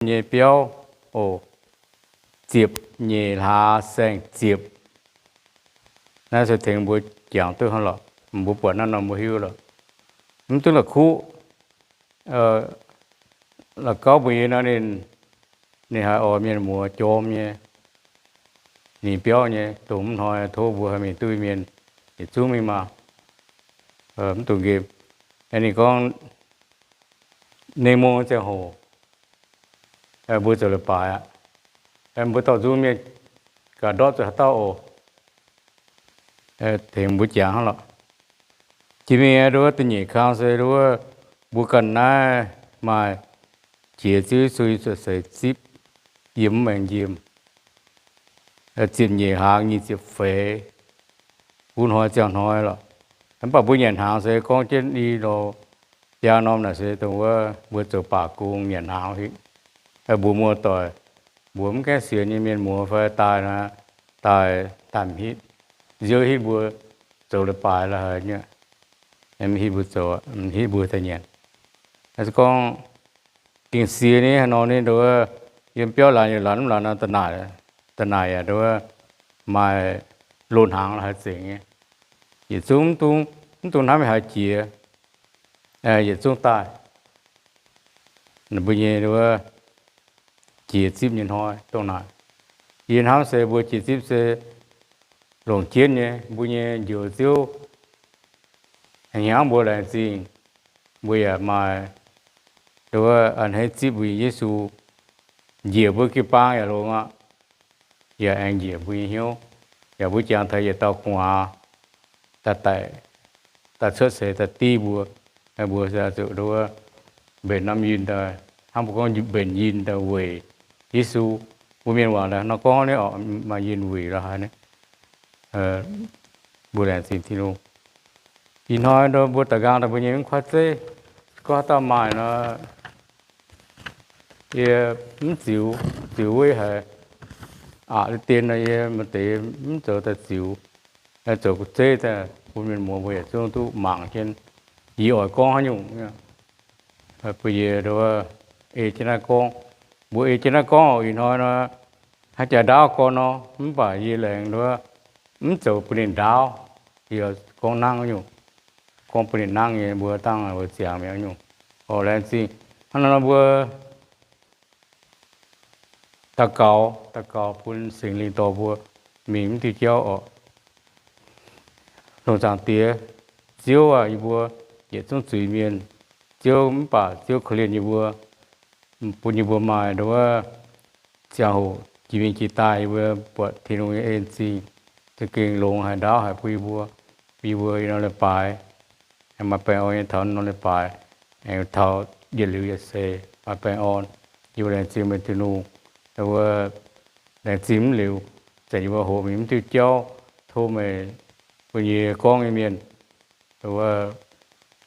nyei biauv oc. Ziepc nyeic hlaax saeng-ziepc. Naaiv se tengx mbuo jangx duqv hnangv lorqc. Mbuo buatc naaiv nor mbuo hiuv lorqc. Mv duqv la'kuqv, la'gauv mbuo nyei nor ninh, ninh haiz oix mienh muoz jorm nyei, ninh biauv nyei, dongh mv hnoi tov mbuo haih mingh duqv mienh yietc zungv mingh maah. Mv dungx nqemh. Ninh gorngv, Ninh mbuo ziangh hoc mbuo zoux leiz-baaix aqv. Mbuo dorh nzung mienh ga'ndortv zoux haaix dauh oc? Tengx mbuo jangx hnangv lorqc. Jiex mingh nduov da'nyeic kang se nduov mbuo ganh naaiv maaih jiex Ziouv Yesu nyei cuotv seix zipv yiem mv aengx njiemh ziepc nyeic hlaax nyic ziepc feix. Wuov hnoi ziangh hnoi lorqc. Mv baac mbuo nyanc hnaangx se gorngv jienv i lorqc. Biaa norm naaic se dongh wuov mbuo zoux baac gong nyanc hnaangx hingv. Mbuox muoz-doic, mbuox mv gaengh sienx nyei mienh muoz fai daaih naaic, daaih, daaih m'hitv, nziouv hitv mbuo zoux leiz-baaix la'haic nyei, hitv mbuo zoux, hitv mbuo daaih nyanc. Se gorngv gengh sie ni haaix nor ni nduov, yiem biauv laanh yaac laanh mv laanh nor, da'naaic yaac nduov maaih loz-hnaangx la'haic zengc nyei. Yietc zungv mv dungx hnamv haaix jiex, yietc zungv daaih. Mbuo nyei nduov jiex zipv nyei hnoi dongh naaic. Yie hnamv se mbuo jiex zipv se longc jienv nyei, mbuo nyei Njoux Ziouv hnyangx mbuo laengz zingh, mbuo yaac maaih nduov a'hneiv zipv mbuo nyei Yesu, njiec mbuo jiu-baang yaac longx aqv. Yaac aengx njiec mbuo nyei hnyouv, yaac mbuo jangx taux yietc dauh gu'nguaaz daaih, daaih cuotv seix daaih div mbuo. Mbuo se zuqc nduov mbenc norm yinh daaih, hnangv mbuo gorngv mbenc yinh daaih weic Yesu. Mbuo mienh waac nor gorngv ni, maaih yinh weic la'haic ni. Mbuo laengz zingh Tin-Hungh. Ih hnoi mbuo da'nqaang daaih mbuo nyei mv kuaaiv zeiv, gorngv haaix dauh maaih nor, yie mv ziux, ziux wuov haic. Aqc deix dien nor yie maaih deix mv zoux daaih ziux, zoux gu'zeiv daaih bun mienh muoz mbuo yietc zungv duqv mangc jienv yie oix gorngv haaix nyungc. Bun yie nduov ei jienv naaiv gorngv, mbuo ei jienv naaiv gorngv oc. Ih hnoi nor, haaix jaax ndaauv gorn nor, mv baac yie laengz nduov mv zoux bun ninh ndaauv. Yie gorngv nangv nyungc, gorngv bun ninh nangv nyei, mbuo dangh mbuo ziangx mi'aqv nyungc. Oc, laengz zingh. Hnangv nor mbuo daux gaux, daux gaux bun Singx Lingh dorh mbuo mingh mv diuh jauv oc. Longc Zaangc Diex, Ziouv aac, yie mbuo yietc zungv zuiz-mienh. Ziouv, mv baac Ziouv korv-lienh yie mbuo, bun yie mbuo maaih nduov ziangh hoc jiex mingh jiex daaih yie mbuo buatc Tin-Hungh nyei en zingh, za'gengh longx haic, ndaauv haic bun yie mbuo, bun yie mbuo ih norm leiz-baaix aengx maaih baengh orn nyei taux norm leiz-baaix, aengx taux yietc liuz yietc seix maaih baengh orn. Yie mbuo laengz zingh meih Tin-Hungh, wuov laengz zingh mv liuz, zanc yie mbuo hoqc mingh mv diuh jauv, tov meih bun yie gorngv nyei mienh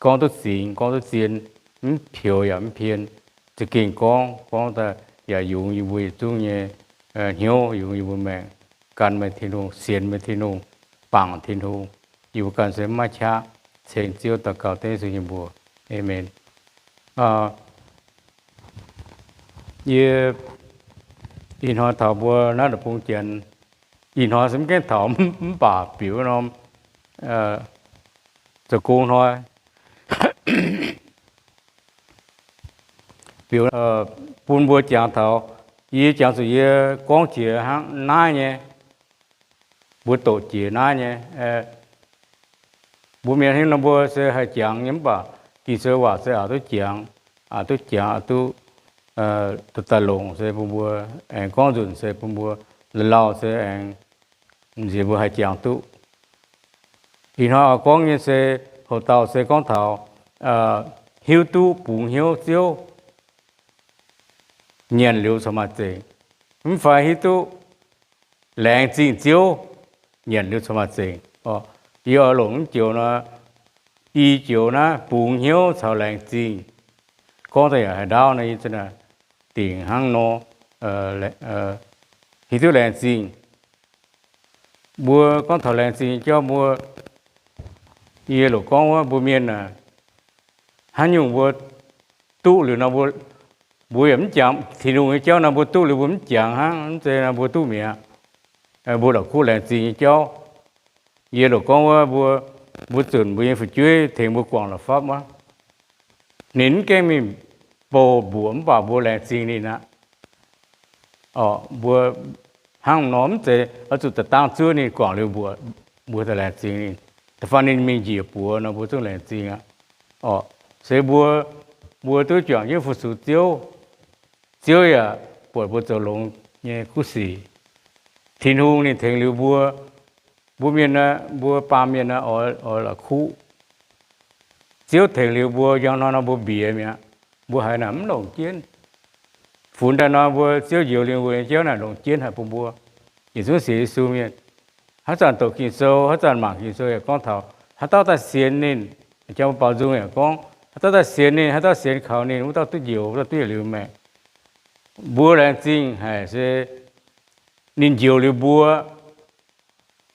gorngv duqv zingx, gorngv duqv zien, mv peux yaac mv pien, za'gengh gorngv, gorngv daaih yaac yungz yie mbuo yietc zungv nyei hnyouv, yungz yie mbuo maengc. Gan meih Tin-Hungh, sienx meih Tin-Hungh, bangc Tin-Hungh. Yie mbuo ganh se mv maaih qaqv. Ceng Ziouv daux gaux dengv Yesu nyei mbuox. Aamen. Yie ih hnoi taux mbuo naaiv deic-bung janx, ih hnoi se mv gaengh taux mv baac biux norm zoux gong hnoi, biux bun mbuo jangx taux, yie jangx zuqc yie gorngv jiex hnangv naaiv nyei, mbuo doqc jiex naaiv nyei. Mbuo mienh hingv nor mbuo se haih jangx nyei mv baac Ging-Sou waac se aqc duqv jangx, aqc duqv jangx, aqc duqv daaih longc se bun mbuo aengx gorngv nzunc se bun mbuo, lauh lauh se aengx nziex mbuo haih jangx duqv. Ih hnoi oix gorngv nyei se, hoc dauh se gorngv taux hiuv duqv bungx hnyouv Ziouv, nyanc liuz corc maaih zengc. Mv fai hiuv duqv laengz zingh Ziouv, nyanc liuz corc maaih zengc. Yie oix longc mv joux nor, i joux naaiv bungx hnyouv caux laengz zingh. Gorngv daaih yaac haaix ndaauv nor, yie za'naaic dingc hnangv nor, hiuv duqv laengz zingh. Mbuo gorngv taux laengz zingh jauv mbuo, yie loc gorngv wuov mbuo mienh aac, haaix nyungc mbuo duqv liuz nor mbuo mbuo yaac mv jangx Tin-Hungh nyei jauv nor, mbuo duqv liuz mbuo mv jangx hnangv. Mv zeiz nor, mbuo duqv mi'aqv. Mbuo la'kuqv laengz zingh nyei jauv. Yie loc gorngv wuov, mbuo, mbuo zunc mbuo nyei fu'jueiv tengx mbuo guangc la'fapv wuov, ninh mv gaengh mingh bouh mbuoqc mv baac mbuo laengz zingh ninh aqv. Mbuo hnangv nor mv zeiz oix zuqc da'dangv zuov ninh guangc liuz mbuoqc, mbuo daaih laengz zingh ninh. Da'faanh ninh mingh njiec buoz nor, mbuo zungv laengz zingh aqv. Se mbuo, mbuo duqv juangc jienv fu-sux Ziouv, Ziouv yaac buatc mbuo zoux longx nyei kuv sic. Tin-Hungh ninh tengx liuz mbuo, mbuo mienh, mbuo baamh mienh oix, oix la'kuqv. Ziouv tengx liuz mbuo njang hnoi nor mbuo mbiex mi'aqv. Mbuo haiz naaic mv longc jienv. Funx daaih nor mbuo Ziouv njoux liuz mbuo nyei jauv naaic longc jienv haic bun mbuo. Yietc zungv sienx Yesu mienh, haaix zanc doqc Ging-Sou, haaix zanc mangc Ging-Sou yaac gorngv taux haaix dauh daaih sienx ninh. Jang mbuo baaux nzung yaac gorngv, haaix dauh daaih sienx ninh, haaix dauh sienx kaux ninh, wuov dauh duqv njoux, wuov dauh duqv yietc liuz maengc. Mbuo laengz zingh haic se ninh njoux liuz mbuo,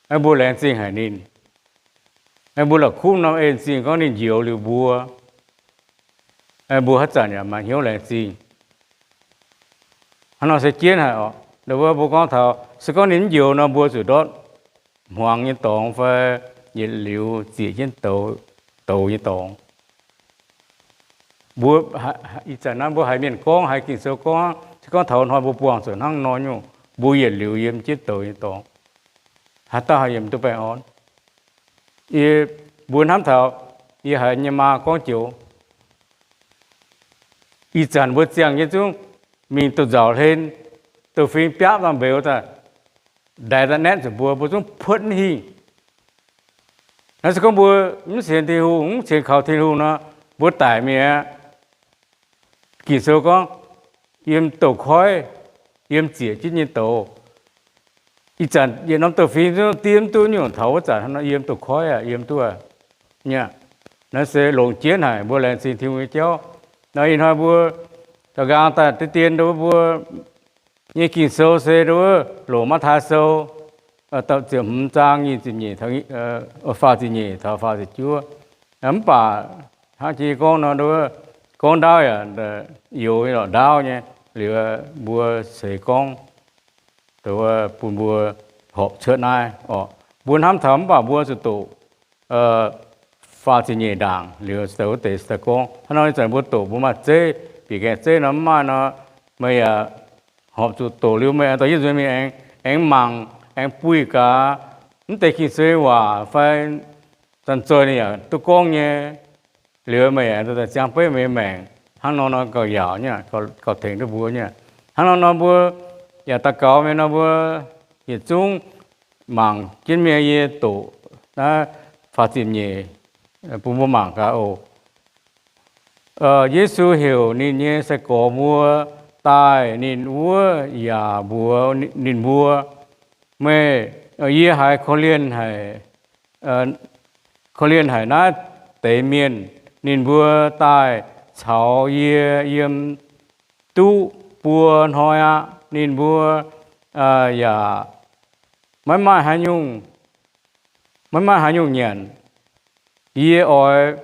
mbuo laengz zingh haic ninh. Mbuo la'kuqv norm en zingh gorngv ninh njoux liuz mbuo, mbuo haaix zanc yaac maaih hnyouv laengz zingh. Hnangv nor se jienv haic oc. Ndau wuov mbuo gorngv taux se gorngv ninh mv njoux nor, mbuo zuqc ndortv hmuangx nyei dorngx fai yietc liuz ziec jienv douz nyei dorngx. Mbuo, ih zanc naaiv mbuo haiz mienh gorngv, haiz Ging-Sou gorngv, se gorngv taux hnoi mbuo buangh zuqc hnangv nor nyungc, mbuo yietc liuz yiem jienv douz nyei dorngx. Haaix dauh haih yiem duqv baengh orn? Yie, mbuo hnamv taux yie haiz nyei maa gorngv joux, ih zanc mbuo ziangh nyei zungv mingh douz-nzauc hlen, douz-fing biapv nor mbeux daaih, ndaix daaih naetv zuqc mbuo, mbuo zungv puotv mv hingh. Naaiv se gorngv mbuo mv sienx Tin-Hungh, mv sienx kaux Tin-Hungh nor, mbuo daic mi'aqv. Ging-Sou gorngv, yiem douz-koiv, yiem ziec jienv nyei douz. Ih zanc yietc norm douz-fing zungv diev mv duqv nyungc, taux wuov zanc hnangv nor yiem douz-koiv aqv, yiem duqv aqv. Naaiv se longc jienv haic mbuo laengz zingh Tin-Hungh nyei jauv. Nor ih hnoi mbuo gauh nqaang daaih deix dien mbuo nyei Ging-Sou se wuov Lomaa^tai Sou, ziepc hmz zaang nyic ziepc nyeic, faah ziepc nyeic taux faah ziepc juov. Mv baac hnangv jiex gorngv nor, gorngv ndaauv yaac youx nyei lorqc, ndaauv nyei, liuz mbuo seix gorngv bun mbuo horpc cuotv naaiv oc. Mbuo hnamv taux mv baac mbuo zuqc doqc faah ziepc nyeic ndaangc liuz, wuov deix se daaih gorngv hnangv nor. Ih zanc mbuo doqc mbuo maaih zeiv, bieqc gaengh zeiv nor mv maaih nor, meih yaac horpc zuqc doqc liuz meih aengx dorh yietv nzuonx mingh aengx, aengx mangc, aengx buih gaax mv deix Ging-Sou nyei waac fai zanc-zoih ninh yaac duqv gorngv nyei. Liuz meih aengx ziangh beiv meih nyei maengc hnangv nor nor gauh yaauc nyei, gauh tengx duqv mbuo nyei. Hnangv nor nor mbuo yaac daux gaux mienh nor, mbuo yietc zungv mangc jienv mienh yie doqc naaiv faah ziepc nyeic bun mbuo mangc gaax oc. Yesu heuc ninh nyei sai-gorx mbuo daaih ninh wuov yaac mbuox ninh mbuo, Meih, yie haiz korv-lienh haic, korv-lienh haic naaiv deix mienh. Ninh mbuo daaih caux yie yiem duqv buo hnoi aqv. Ninh mbuo yaac maiv maaih haaix nyungc, maiv maaih haaix nyungc nyanc. Yie oix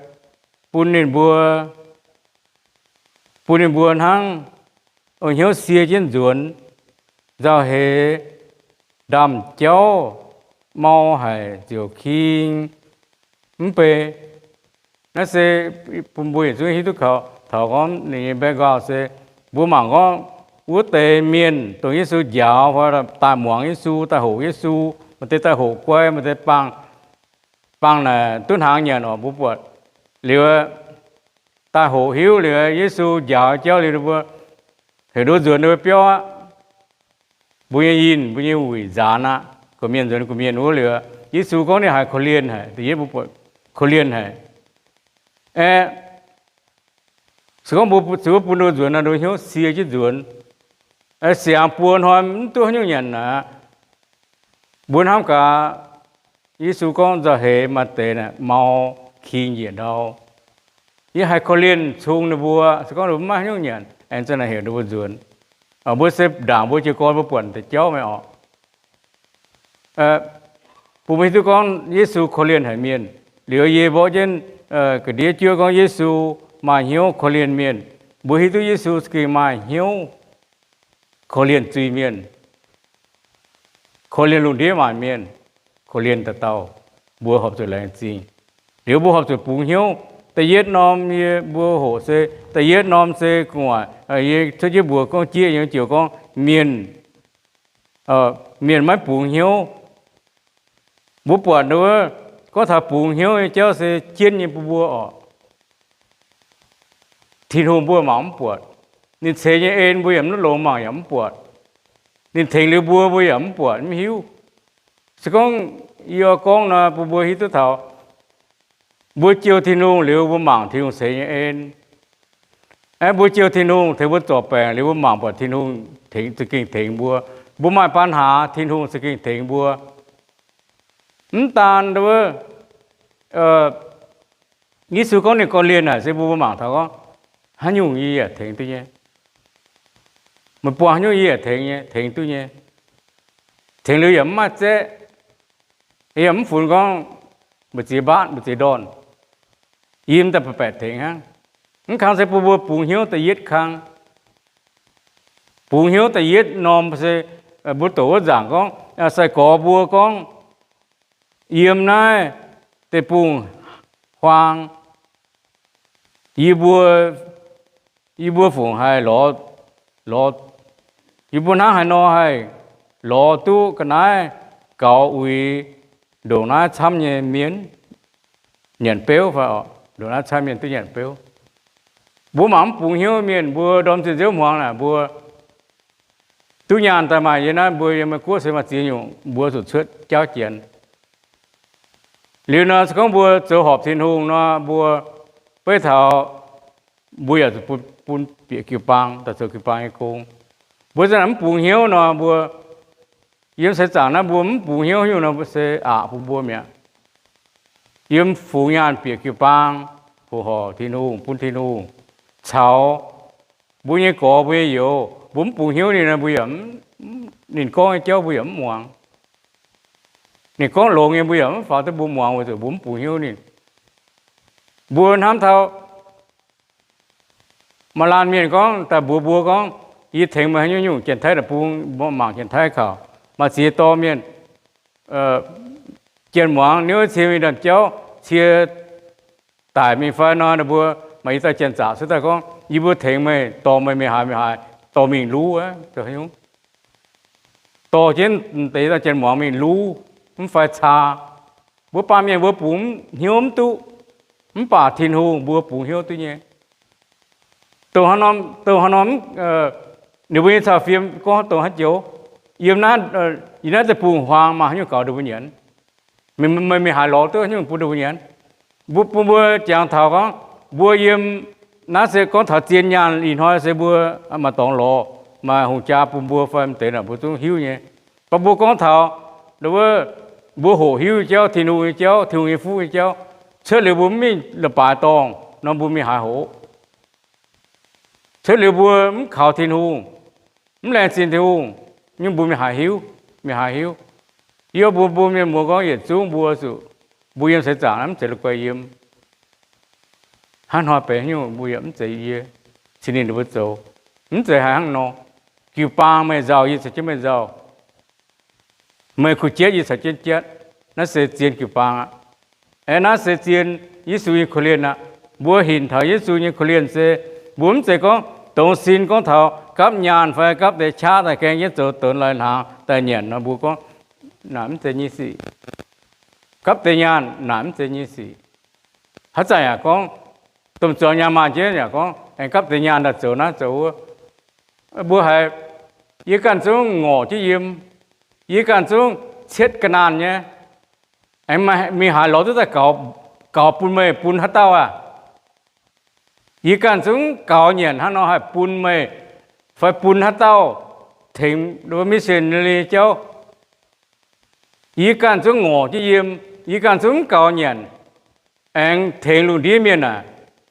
bun ninh mbuo, bun ninh mbuo hnangv hnyouv sie jienv nzuonx, nzauh heix, ndaamv-jauv, mau haic ziouc king mv bei. Naaiv se bun mbuo yietc zungv hiuv duqv taux gorngv ninh nyei background se mbuo mangc gorngv wuov deix mienh dongh Yesu njaaux fai daaih muangx Yesu, daaih hoqc Yesu, maaih deix daaih hoqc guai, maaih deix bangh, bangh naaic duqv hnaangx nyanc oc, mbuo buatc. Liuz daaih hoqc hiuv liuz Yesu njaaux jauv liuz ninh mbuo heuc nduov nzuonx ninh mbuo biauv aqv. Mbuo nyei yinh, mbuo nyei wuic nzaanx aqv, gorqv-mienh nzuonx gorqv-mienh wuov liuz, Yesu gorngv ninh haiz korv-lienh haic, da'yietv mbuo buatc korv-lienh haic. Aeqv, se gorngv mbuo zuqc bun nduov nzuonx nor, nduov hnyouv sie jienv nzuonx, siangx buo hnoi mv duqv haaix nyungc nyanc aqv. Mbuo hnamv gaax, Yesu gorngv nzauh heix maaih deix mau king njiec ndau. Yie haiz korv-lienh cung ninh mbuo, se gorngv ninh mbuo maiv haaix nyungc nyanc, aengx za'naaic heuc ninh mbuo nzuonx. Mbuo se ndaangc mbuo jiez gorn mbuo buatc deix jauv meih oc. Bun mbuo hiuv duqv gorngv Yesu korv-lienh haic mienh. Liuz yie mborqv jienv ga'ndiev juov gorngv Yesu maaih hnyouv korv-lienh mienh. Mbuo hiuv duqv Yesu za'gengh maaih hnyouv korv-lienh zuiz-mienh, korv-lienh lungh ndiev maanc mienh, korv-lienh dauh dauh. Mbuo horpc zuqc laengz zingh. Liuz mbuo horpc zuqc bungx hnyouv. Da'yietv norm yie mbuo hoqc se, da'yietv norm se gu'nguaaic yie cuotv jienv mbuox gorngv jieqv nyei joux gorngv mienh, mienh maiv bungx hnyouv. Mbuo buatc wuov, gorngv taux bungx hnyouv nyei jauv se jienv nyei bun mbuo oc. Tin-Hungh mbuo mangc mv buatc. Ninh ceix nyei en mbuo yaac mv longx mangc yaac mv buatc. Ninh tengx liuz mbuo, mbuo yaac mv buatc mv hiuv. Se gorngv yie gorngv nor bun mbuo hiuv duqv taux, mbuo jouh Tin-Hungh liuz mbuo mangc Tin-Hungh ceix nyei en. Aeqv, mbuo jouh Tin-Hungh tengx mbuo zorc baengc liuz mbuo mangc buatc Tin-Hungh tengx, za'gengh tengx mbuo. Mbuo maaih ปัญหา, Tin-Hungh za'gengh tengx mbuo. Mv daan wuov, Yesu gorngv ninh korv-lienh naaic se mbuo, mbuo mangc taux gorngv, haaix nyungc yie yaac tengx duqv nyei. Meih buangh haaix nyungc yie yaac tengx nyei, tengx duqv nyei. Tengx liuz yaac mv maaih zaeqv, yaac mv funx gorngv mbu'ziex mbaatv mbu'ziex ndorn, yie mv daaih baeqc tengx hnangv. Mv kang se bun mbuo bungx hnyouv da'yietv kang. Bungx hnyouv da'yietv norm se mbuo doqc wuov nzaangc gorngv, sai-gorx mbuo gorngv, yiem naaiv deic-bung-huaang, yie mbuo, yie mbuo fungc haih lorz, lorz, yie mbuo hnangv haaix nor haih lorz duqv ga'naaiv gaux uix ndongc naaiv camv nyei mienh, nyanc beuv fai, ndongc naaiv camv mienh duqv nyanc beuv. Mbuo mangc mv bungx hnyouv mienh mbuo ndorm zinh nziouv hmuangx naaic mbuo duqv nyaanh daaih maaih yie naaiv, mbuo yiem Meiv Guoqv se maaih ziex nyungc mbuo zuqc cuotv jauv janx. Liuz nor se gorngv mbuo zoux horpc Tin-Hungh nor, mbuo beiv taux mbuo yaac zuqc bun, bun bieqc jiu-baang daaih zoux jiu-baang nyei gong. Mbuo za'naaic mv bungx hnyouv nor, mbuo yiem seix zaangc naaiv mbuo mv bungx hnyouv nyungc nor, mbuo se aqc bun mbuo mi'aqv. Yiem fungx nyaanh bieqc jiu-baang, hoqc horc Tin-Hungh, bun Tin-Hungh caux mbuo nyei gorx mbuo nyei youz, mbuo mv bungx hnyouv ninh nor, mbuo yaac, ninh gorngv nyei jauv mbuo yaac mv muangx. Ninh gorngv longx nyei mbuo yaac mv faaux duqv mbuo muangx weic zuqc mbuo mv bungx hnyouv ninh. Mbuo hnamv taux maaih laanh mienh gorngv daaih mbuox mbuo gorngv, yie tengx meih haaix nyungc nyungc Janx-Taiv deic-bung, mangc Janx-Taiv kaux, maaih ziex dorh mienh, Janx muangx niouv cie mingh ndaamv jauv, cie daic mingh fai nor, ninh mbuo maaih i dauh janx-zaqc cuotv daaih gorngv, yie mbuo tengx meih, dorh meih mingh haaix mingh haaix, dorh mingh luv, dorh jienv deix dauh janx muangx mingh luv, mv fai caa. Mbuo baamh mienh mbuo bungx hnyouv mv duqv, mv baac Tin-Hungh mbuo bungx hnyouv duqv nyei. Dongh hnangv nor, ninh mbuo nyei cau fiem gorngv dongh haaix joux, yiem naaiv, yiem naaiv deic-bung-huaang maaih haaix nyungc gaux ndongc mbuo nyanc? Meih mingh haaix lorz duqv haaix nyungc bun ndongc mbuo nyanc? Mbuo, bun mbuo jangx taux gorngv, mbuo yiem naaiv se gorngv taux zien nyaanh ih hnoi se mbuo maaih dorngx lorz, maaih hungh jaa bun mbuo fai m'deix naaic mbuo zungv hiuv nyei. Mv baac mbuo gorngv taux wuov, mbuo hoqc hiuv nyei jauv, Tin-Hungh nyei jauv, Tin-Hungh nyei fuqv nyei jauv, cuotv liuz mbuo mv mingh leiz-baaix dorngh nor, mbuo mingh haaix hoqc? Cuotv liuz mbuo mv kaux Tin-Hungh, mv laengz zingh Tin-Hungh, nyungc mbuo mingh haaix hiuv? Mingh haaix hiuv? Yie mbuo, mbuo mienh muoz gorngv yietc zungv mbuo zuqc, mbuo yiem seix zaangc naaiv mv zeiz la'guaih yiem. Hnangv hnoi benx nyungc mbuo yaac mv zeiz yie cingx ninh mbuo zoux, mv zeiz haaix hnangv nor. Jiu-baang meih nzauh, yie caux jienv meih nzauh. Meih kuh jatv, yie caux jienv jatv. Naaiv se zien jiu-baang aqv. Aeqv, naaiv se zien Yesu nyei korv-lienh aqv. Mbuo hinc taux Yesu nyei korv-lienh se, mbuo mv zeiz gorngv dongz sin gorngv taux gapv nyaanh fai gapv deix qaqv daaih gaeng jienv zoux donx lai hnaangx daaih nyanc nor, mbuo gorngv naaic mv zeiz nyei sic. Gapv deix nyaanh naaic mv zeiz nyei sic. Haaix zanc yaac gorngv, domh zuangx nyaanh maanh jienv yaac gorngv aengx gapv deix nyaanh daaih zoux naaiv zoux wuov. Mbuo haiz, yie ganh zungv ngorc jienv yiem, yie ganh zungv cietv ga'naanh nyei, aengx mingh haaix lorz duqv daaih gaux, gaux bun meih bun haaix dauh aqv? Yie ganh zungv gaux nyanc hnangv nor haih bun meih fai bun haaix dauh tengx missionary jauv. Yie ganh zungv ngorc jienv yiem, yie ganh zungv mv gaux nyanc, aengx tengx lungh ndiev mienh naaic,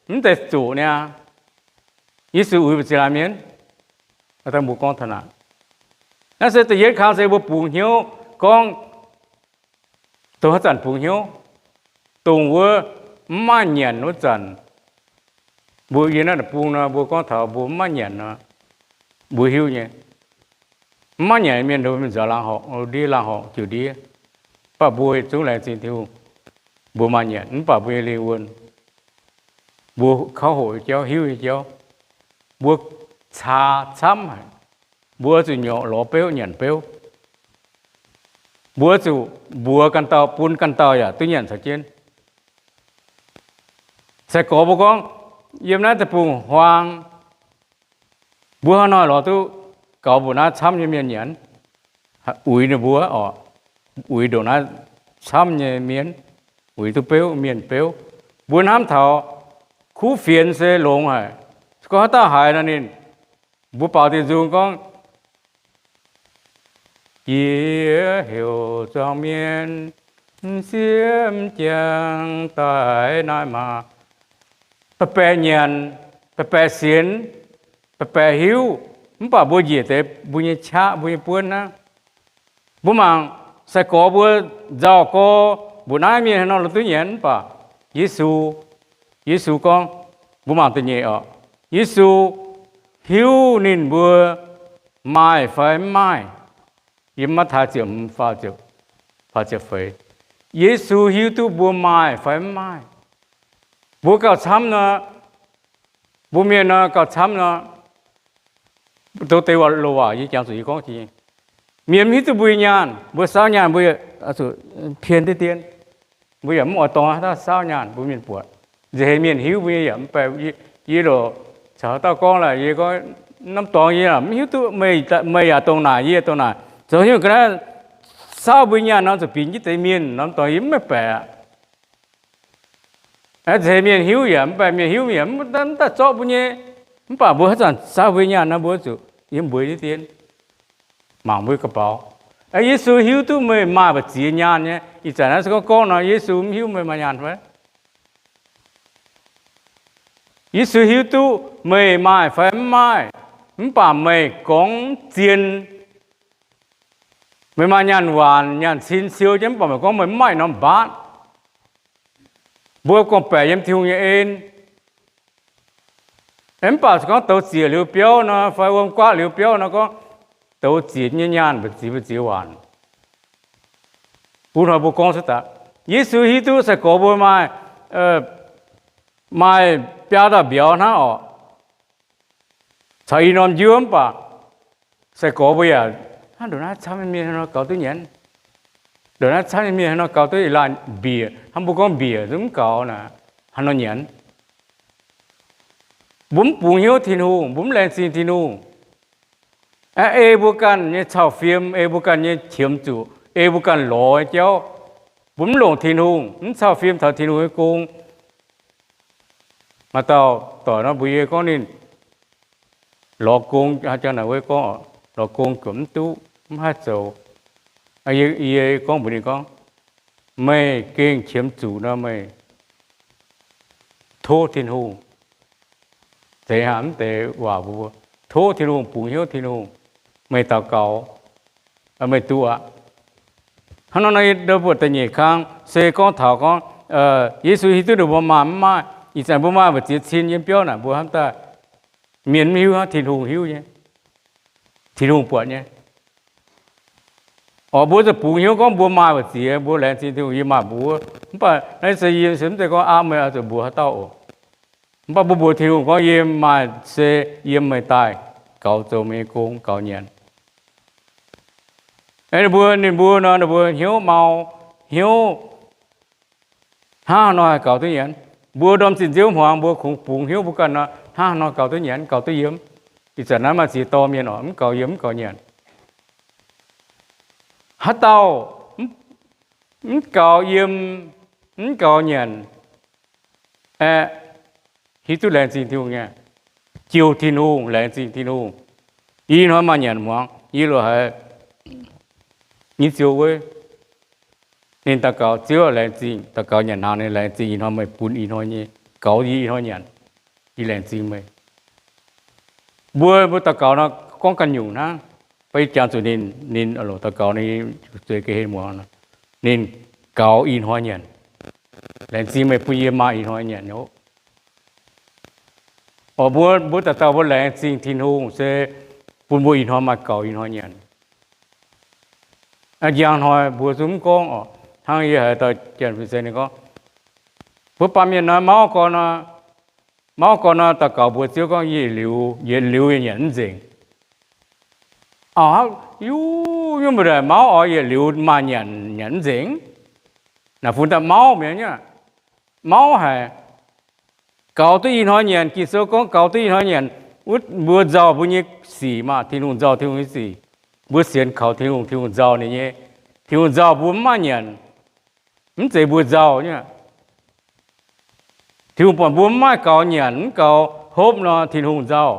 mv deix zuqc niaa. Yesu uix mbu'ziex laanh mienh, mbuo gorngv taux naaic. Naaiv se da'yietv kang se mbuo bungx hnyouv gorngv, dongh haaix zanc bungx hnyouv? Dongh wuov mv maaih nyanc wuov zanc. Mbuo yiem naaiv deic-bung nor, mbuo gorngv taux mbuo mv maaih nyanc nor, mbuo hiuv nyei. Mv maaih nyanc mienh ndoh mingh nzaaux laangz horqc, ndiev laangz horqc, jiouc ndiev. Mv baac mbuo zungv laengz zingh Tin-Hungh, mbuo maaih nyanc, mv baac mbuo nyei lingh wuonh, mbuo kauv hoqc nyei jauv, hiuv nyei jauv, mbuo caa camv haic. Mbuo zuqc nyorqc lorz beuv nyanc beuv. Mbuo zuqc mbuox ganh dauh, bun ganh dauh yaac duqv nyanc caux jienv. Sai-gorx mbuo gorngv, yiem naaiv deic-bung-huaang, mbuo hnangv haaix nor lorz duqv gaux mbuoqc naaiv camv nyei mienh nyanc? Uix ninh mbuo oc, uix ndongc naaiv camv nyei mienh, uix duqv beuv mienh beuv. Mbuo hnamv taux kuv fienx se longx haic. Se gorngv haaix dauh haiz nor ninh, mbuo baaux diuh nzung gorngv, Yie heuc zuangx mienh m'sieqv m'jangc daaih naaiv maah! Baeqc-baeqc nyanc, baeqc-baeqc sienx, baeqc-baeqc hiuv, mv baac mbuo njiec deix mbuo nyei qaqv, mbuo nyei buonv hnangv. Mbuo mangc sai-gorx mbuo nzauh gorx mbuoqc naaiv mienh haaix nor lorz duqv nyanc mv baac Yesu, Yesu gorngv, mbuo mangc da'nyeic oc, Yesu hiuv ninh mbuo maaih fai mv maaih. Yiem Matv^taai ziepc hmz faah ziepc feix, Yesu hiuv duqv mbuo maaih fai mv maaih. Mbuo gauh camv nor, mbuo mienh nor gauh camv nor, dongh deix loz-waac yie jangx zuqc yie gorngv jiex, mienh mv hiuv duqv mbuo nyei nyaanh, mbuo saauv nyaanh mbuo pien diqv dien, mbuo yaac mv oix dorngx haaix dauh saauv nyaanh mbuo mienh buatc. Nziex heix mienh hiuv mbuo nyei yaac mv baeqc. Yie loc caux haaix dauh gorngv laaic, yie gorngv, norm dorngx yie yaac mv hiuv duqv meih yaac dongh naaic, yie dongh naaic. Zoux haaix nyungc ga'naaiv saauv mbuo nyaanh nor zuqc bieqc jienv deix mienh, norm dorngx yie mv meih baeqc. Nziex heix mienh hiuv yaac mv baeqc, mienh hiuv yaac mv daaih zorqv mbuo nyei. Mv baac mbuo haaix zanc saauv mbuo nyaanh nor, mbuo zuqc yiem mbuo diqv dien mangc mbuo ga'baux. Yesu hiuv duqv meih maaih mbu'ziex nyaanh nyei. Ih zanc naaiv se gorngv gorngv nor, Yesu mv hiuv meih maaih nyaanh fai? Yesu hiuv duqv meih maaih fai mv maaih, mv baac meih gorngv zien. Meih maaih nyaanh waanc nyaanh cin siou jienv, mv baac meih gorngv meih mv maaih norm mbaatv. Mbuo gorngv-baeqc yiem Tin-Hungh nyei en. Mv baac se gorngv douz ziec liuz biauv nor, fai wuom guaqv liuz biauv nor, gorngv douz ziec nyei nyaanh mbu'ziex mbu'ziex waanc. Wuov hnoi mbuo gorngv cuotv daaih, Yesu hiuv duqv sai-gorx mbuo maaih, maaih biaa dauh mbiauz hnangv orqc, caux ih norm njuov, mv baac sai-gorx mbuo yaac hnangv ndongc naaiv camv nyei mienh haaix nor gaux duqv nyanc? Ndongc naaiv camv nyei mienh haaix nor gaux duqv ih laanh mbiec? Hnangv mbuo gorngv mbiec zungv mv gaux naaic, haaix nor nyanc? Mbuo mv bungx hnyouv Tin-Hungh, mbuo mv laengz zingh Tin-Hungh. Aa, ei mbuo ganh nyei cau fiem, ei mbuo ganh nyei qiemx zuqc, ei mbuo ganh lorz nyei jauv, mbuo mv longc Tin-Hungh, mv cau fiem taux Tin-Hungh nyei gong. Maaih dauh doic nor mbuox yie gorngv ninh lorz gong, haaix jangx naaic wuov gorngv, lorz gong guoqv mv duqv, mv haih zoux. Yie gorngv mbuox ninh gorngv, meih gengh qiemx zuqc nor meih tov Tin-Hungh. Zeiz haic mv deix waac mbuo, tov Tin-Hungh, bungx hnyouv Tin-Hungh, meih daux gaux, meih duqv aqv. Hnangv nor, buatc da'nyeic kang se gorngv taux gorngv Yesu hiuv duqv ninh mbuo maaih mv maaih. Ih zanc mbuo maaih mbu'ziex cin yiem biauv naaic, mbuo hnamv daaih mienh mv hiuv hnangv, Tin-Hungh hiuv nyei, Tin-Hungh buatc nyei. Orqc, mbuo zuqc bungx hnyouv gorngv mbuo maaih mbu'ziex, mbuo laengz zingh Tin-Hungh yie maaih mbuo. Mv baac naaiv se yie se mv zeiz gorngv aqv meih oix zuqc mbuox haaix dauh oc. Mv baac mbuo mbuox Tin-Hungh gorngv yie maaih se yiem meih daaih gaux zoux meih nyei gong, gaux nyanc. Ninh mbuo, ninh mbuo nor, ninh mbuo hnyouv mau, hnyouv hnangv haaix nor haih gaux duqv nyanc. Mbuo ndorm zinh nziouv hmuangx mbuo kungx bungx hnyouv mbuo ganh nor, hnangv haaix nor gaux duqv nyanc, gaux duqv yiem. Ih zanc naaiv maaih ziex dorh mienh oc, mv gaux yiem, mv gaux nyanc. Haaix dauh mv gaux yiem, mv gaux nyanc, aeqv, hiuv duqv laengz zingh Tin-Hungh nyei, jouh Tin-Hungh, laengz zingh Tin-Hungh. Ih hnoi maaih nyanc hmuangx, yie loz haiz nyei ziouc wuov, ninh daux gaux, Ziouv, laengz zingh, daux gaux nyanc hnaangx, ninh laengz zingh ih hnoi meih bun ih hnoi nyei, gaux yie ih hnoi nyanc, yie laengz zingh meih. Mbuo, mbuo daux gaux nor gorngv ganh nyungc hnangv, mv baac yie jangx zuqc ninh, ninh daux gaux, ninh zueiz ga'hlen muangx, ninh gaux ih hnoi nyanc, laengz zingh meih bun yie maaih ih hnoi nyanc oc. Oc, mbuo, mbuo dauh dauh mbuo laengz zingh Tin-Hungh se bun mbuo ih hnoi maaih gaux ih hnoi nyanc. Njang hnoi mbuo zungv mv gorngv oc, hnangv yie haiz dauh janx fin-saeng ninh gorngv, mbuo baamh mienh nor, mauv gorn nor, mauv gorn nor, daux gaux mbuox Ziouv gorngv, yietc liuz, yietc liuz yaac nyanc mv nzengc. Auv, yuv, nyungc mbuo mauv oix yietc liuz maaih nyanc, nyanc mv nzengc. Naaic funx daaih mauv mi'aqv, mauv haic. Gaux duqv ih hnoi nyanc, Ging-Sou gorngv gaux duqv ih hnoi nyanc, wuov mbuo nzauh mbuo nyei sic maah, Tin-Hungh nzauh Tin-Hungh nyei sic. Mbuo sienx kaux Tin-Hungh, Tin-Hungh nzauh ninh nyei. Tin-Hungh nzauh mbuo mv maaih nyanc, mv zeiz mbuo nzauh nyei. Tin-Hungh buatc mbuo mv maaih gaux nyanc, mv gaux hopv nor, Tin-Hungh nzauh.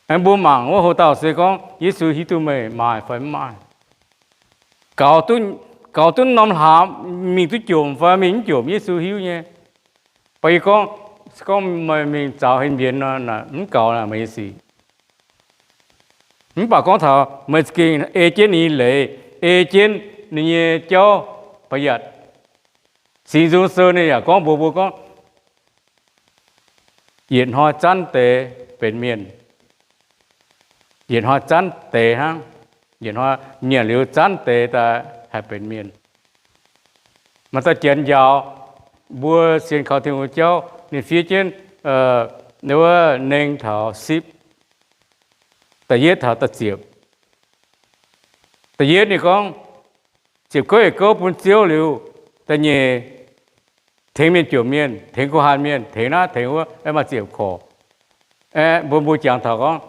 Aengx mbuo mangc wuov houc dauh se gorngv Yesu hiuv duqv meih maaih fai mv maaih. Gaux duqv, gaux duqv norm hlaax mingh duqv jomc fai mingh mv jomc, Yesu hiuv nyei. Baac yie gorngv, se gorngv meih mingh zaux haaix mbienx nor, mv gaux naaic meih nyei sic. Mv baac gorngv taux meih za'gengh ei jienv ninh nyei leiz, ei jienv ninh nyei jauv ba'yatc. Singx Nzung Sou ninh yaac gorngv mbuox mbuo gorngv, yietc hnoi zanv deix benx mienh. Yietc hnoi zanv deix hnangv. Yietc hnoi nyanc liuz zanv deix daaih haih benx mienh. Maaih dauh janx njaaux mbuo sienx kaux Tin-Hungh nyei jauv, ninh fiev jienv wuov neng taux sipv, da'yietv taux da'ziepc. Da'yietv ninh gorngv, ziepc gouv yietc gouv bun Ziouv liuz, da'nyeic tengx mienh jomc mienh, tengx guh hanh mienh, tengx naaiv tengx wuov, aeqv, maaih ziepc korc. Aeqv, mbuo, mbuo jangx taux gorngv,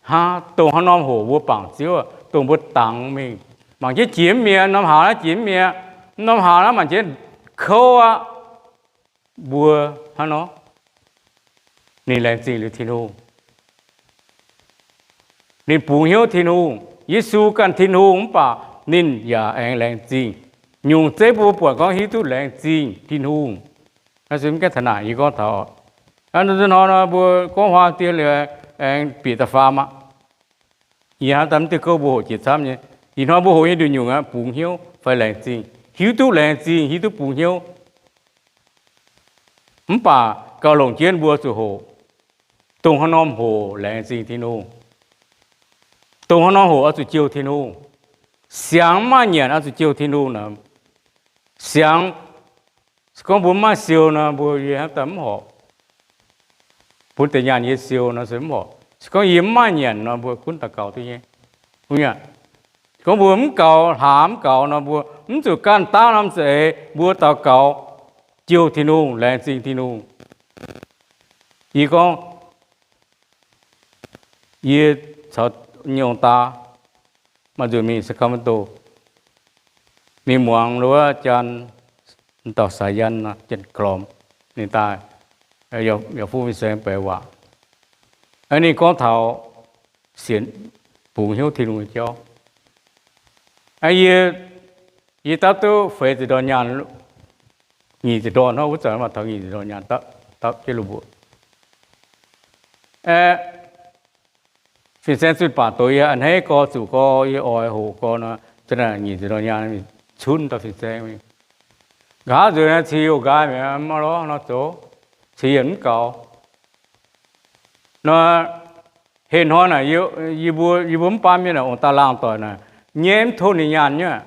hnangv dongh haaix norm hoc mbuo bangc Ziouv, dongh mbuo dangx mingh, mangc jienv jiex mv mi'aqv, norm hlaax naaiv jiex mv mi'aqv, norm hlaax naaiv mangc jienv kouv aqv. Mbuo hnangv nor, ninh laengz zingh liuz Tin-Hungh. Ninh bungx hnyouv Tin-Hungh. Yesu ganh Tin-Hungh mv baac ninh yaac aengx laengz zingh. Nyungc zeiv mbuo buatc gorngv hiuv duqv laengz zingh Tin-Hungh. Naaiv se mv gaengh taux naaic yie gorngv taux, hnangv nor mbuo gorngv huaang dien liuz aengx bieqc da'faam aqv. Yie hnamv daaih mv diuh gouv mbuo hoqc jiex camv nyei. Ih hnoi mbuo hoqc nyei nduqc nyungc aqv, bungx hnyouv fai laengz zingh, hiuv duqv laengz zingh, hiuv duqv bungx hnyouv. Mv baac gauh longc jienv mbuo zuqc hoqc, dongh haaix norm hoc laengz zingh Tin-Hungh, dongh haaix norm hoc oix zuqc jouh Tin-Hungh. Siangx mv maaih nyanc oix zuqc jouh Tin-Hungh nor, siangx se gorngv mbuo mv maaih siou nor, mbuo yie hnamv daaih mv horpc. Bun deix nyaanh yie siou nor se mv horpc. Se gorngv yie mv maaih nyanc nor, mbuo gunv daux gaux duqv nyei. Gorngv mbuo mv gaux hlaax mv gaux nor, mbuo mv zuqc ganh daav norm za'eix, mbuo daux gaux jouh Tin-Hungh, laengz zingh Tin-Hungh. Yie gorngv, yie caux nyei ong-daa maaih nzunc mingh Sacramento, mingh muangx wuov jaan, dauh Saaix Yan, Janx-Gormx, ninh daaih, yaac fuqv fin-saeng baeqc waac. Ninh gorngv taux sienx, bungx hnyouv Tin-Hungh nyei jauv. Yie, yie dapv duqv feix ziepc ndorn nyaanh, nyic ziepc ndorn hnangv, wuov zanc maaih taux nyic ziepc ndorn nyaanh dapv jienv loz-mbuoqc. Aeqv, fin-saeng zunh baac doz yie a'hneiv gorx zuqc gorx, yie oix hoqc gorx nor, zanc naaic nyic ziepc ndorn nyaanh cunv dauh fin-saeng mingh. Nqa'haav nzuonx naaiv ceix youh nqaai mi'aqv, mv lorz nor zoux, ceix yienc mv gaux. Nor, heh hnoi naaic yie mbuo, yie mbuo mv baan mienh naaic ong-daa laangh doic naaic, nyaiv mv tov ninh nyaanh nyei aqv.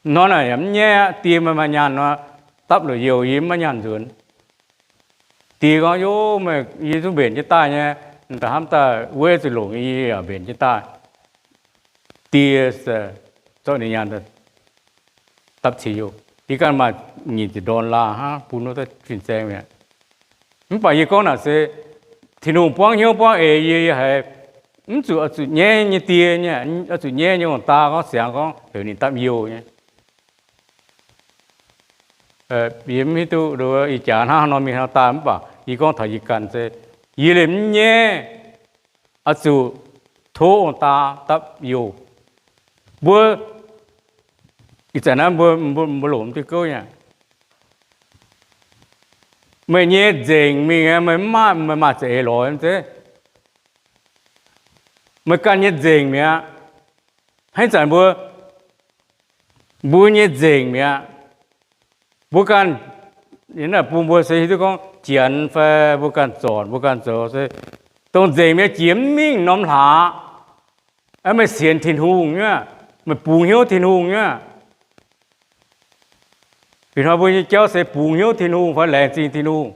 Hnoi naaic yaac mv nyaiv aqv, die meih maaih nyaanh nor, dapv loc youh, yie mv maaih nyaanh nzuonx. Die gorngv, Yov, meih, yie zungv mbenc jienv daaih nyei, da'hnamv daaih weiv zuqc longc, yie yaac mbenc jienv daaih. Die se zorqv ninh nyaanh dapv ceix youh. Yie ganh maaih nyic ziepc ndorn laah hnangv bun wuov dauh fin-saeng mi'aqv. Mv baac yie gorngv naaic se Tin-Hungh buangv hnyouv buangv eix yie, yie haiz mv zuqc, oix zuqc nyaiv nyei die nyei, oix zuqc nyaiv nyei ong-daa gorngv siangx gorngv heuc ninh dapv youh nyei. Yie mv hiuv duqv ih jaax hnangv haaix nor mingh haaix nor daaih, mv baac yie gorngv taux yie ganh se yie liemh mv nyaiv, oix zuqc tov ong-daa dapv youh. Mbuo ih zanc naaiv mbuo, mbuo longc mv diuh gouv nyei. Meih nyei nzengc mingh, meih mv maaih, meih maaih za'eix lorz zeiv. Meih ganh nyei nzengc mi'aqv. Hnangv ih zanc mbuo, mbuo nyei nzengc mi'aqv. Mbuo ganh, bun mbuo se hiuv duqv gorngv, janx fai mbuo ganh zornc, mbuo ganh zoux se dongh nzengc mienh jiex mv mingh norm hlaax. Meih sienx Tin-Hungh nyei, meih bungx hnyouv Tin-Hungh nyei. Ih hnoi mbuo nyei jauv se bungx hnyouv Tin-Hungh fai laengz zingh Tin-Hungh.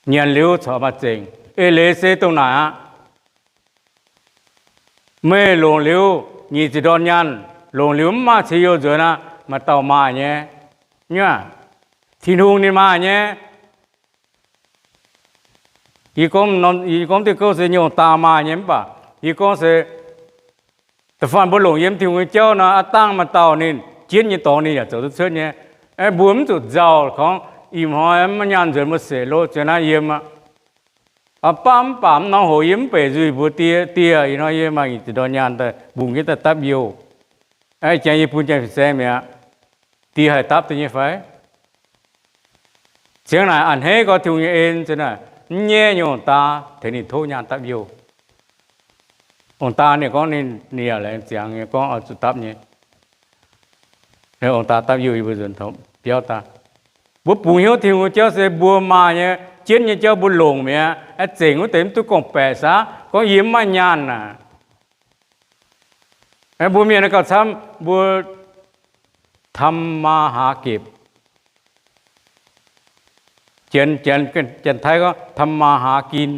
Nyanc liuz corc maaih zengc. Eix leiz se dongh naaic aqv. Meih longc liuz nyic ziepc ndorn nyaanh, longc liuz mv maaih ceix youh nzuonx aqv, maaih dauh maaih nyei. Nyuav, Tin-Hungh ninh maaih nyei. Yie gorngv, yie gorngv diuh gouv se nyungc daaih maaih nyei mv baac yie gorngv se, da'faanh mbuo longc yiem Tin-Hungh nyei jauv nor, aav dangh maaih dauh ninh jienv nyei dorngx ninh yaac zoux duqv cuotv nyei. Mbuo mv zuqc nzauh gorngv, ih hnoi maiv nyaanh nzuonx mbuo siec lo zueih naaiv yiem aqv. Baav mv baac mv norm hoc yie mv beic nzuih mbuox die, die, ih hnoi yie maaih nyic ziepc ndorn nyaanh daaih mbungh jienv daaih dapv youh. Jangx yie bun janx-fin-saeng mi'aqv. Die haih dapv duqv nyei fai? Ziangh naaic a'hneiv gau Tin-Hungh nyei en, ziangh naaic mv nyaiv nyei ong-daa tengx ninh tov nyaanh dapv youh. Ong-daa ninh gorngv ninh, ninh yaac laengz ziangx nyei gorngv oix zuqc dapv nyei. Ong-daa dapv youh yie mbuo nzuonx biauv daaih. Mbuo bungx hnyouv Tin-Hungh nyei jauv se mbuo maaih nyei, jienv nyei jauv mbuo longc mi'aqv. Zengc wuov deix mv duqv gorngv-baeqc saah, gorngv yie mv maaih nyaanh naaic. Mbuo mienh gauh camv, mbuo ทำมาหากิน. Janx-Taiv gorngv ทำมาหากิน.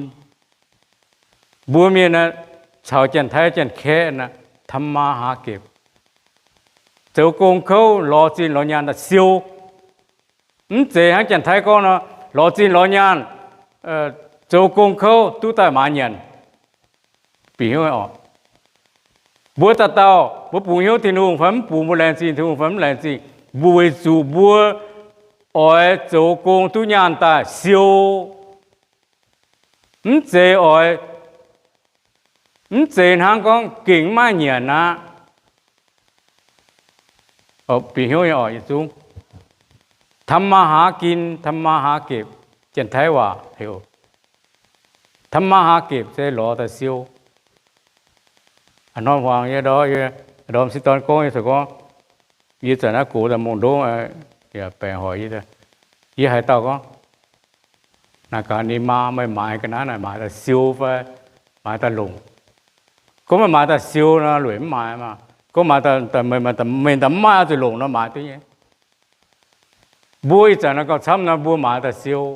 Mbuo mienh caux Janx-Taiv, Janx-Kaeqv naaic ทำมาหากิน. Zoux gong kouv, lorz zinh lorz nyaanh daaih siou. Mv zeiz hnangv Janx-Taiv gorngv nor, lorz zinh lorz nyaanh, zoux gong kouv duqv daaih maaiz nyanc. Bieqc hnyouv oc. Mbuo dauh dauh, mbuo bungx hnyouv Tin-Hungh fai mv bungx, mbuo laengz zingh Tin-Hungh fai mv laengz zingh, mbuo weic zuqc mbuo oix zoux gong duqv nyaanh daaih siou. Mv zeiz oix, mv zeiz hnangv gorngv gengh mv maaih nyanc aqv. Bieqc hnyouv nyei oc, yietc zungv ทำมาหากิน, ทำมาหาเก็บ, Janx-Taiv waac heuc ทำมาหาเก็บ se lorz daaih siou. A'hnoi hmuangx yie ndorm, yie ndorm sieqv dorn gorngv, yie corc gorngv, yie zanc naaiv gox daaih mongh ndoqv, yaac baengc hoic yie. Yie haaix dauh gorngv, naaic gaax ninh maa, meih maaiz ga'naaiv naaic maaiz daaih siou fai maaiz daaih longc? Gorngv meih maaiz daaih siou nor, lueic mv maaiz maah. Gorngv maaiz daaih, meih daaih mv maaih oix zuqc longc nor, maaiz duqv nyei. Mbuo ih zanc naaiv gauh camv nor, mbuo maaiz daaih siou,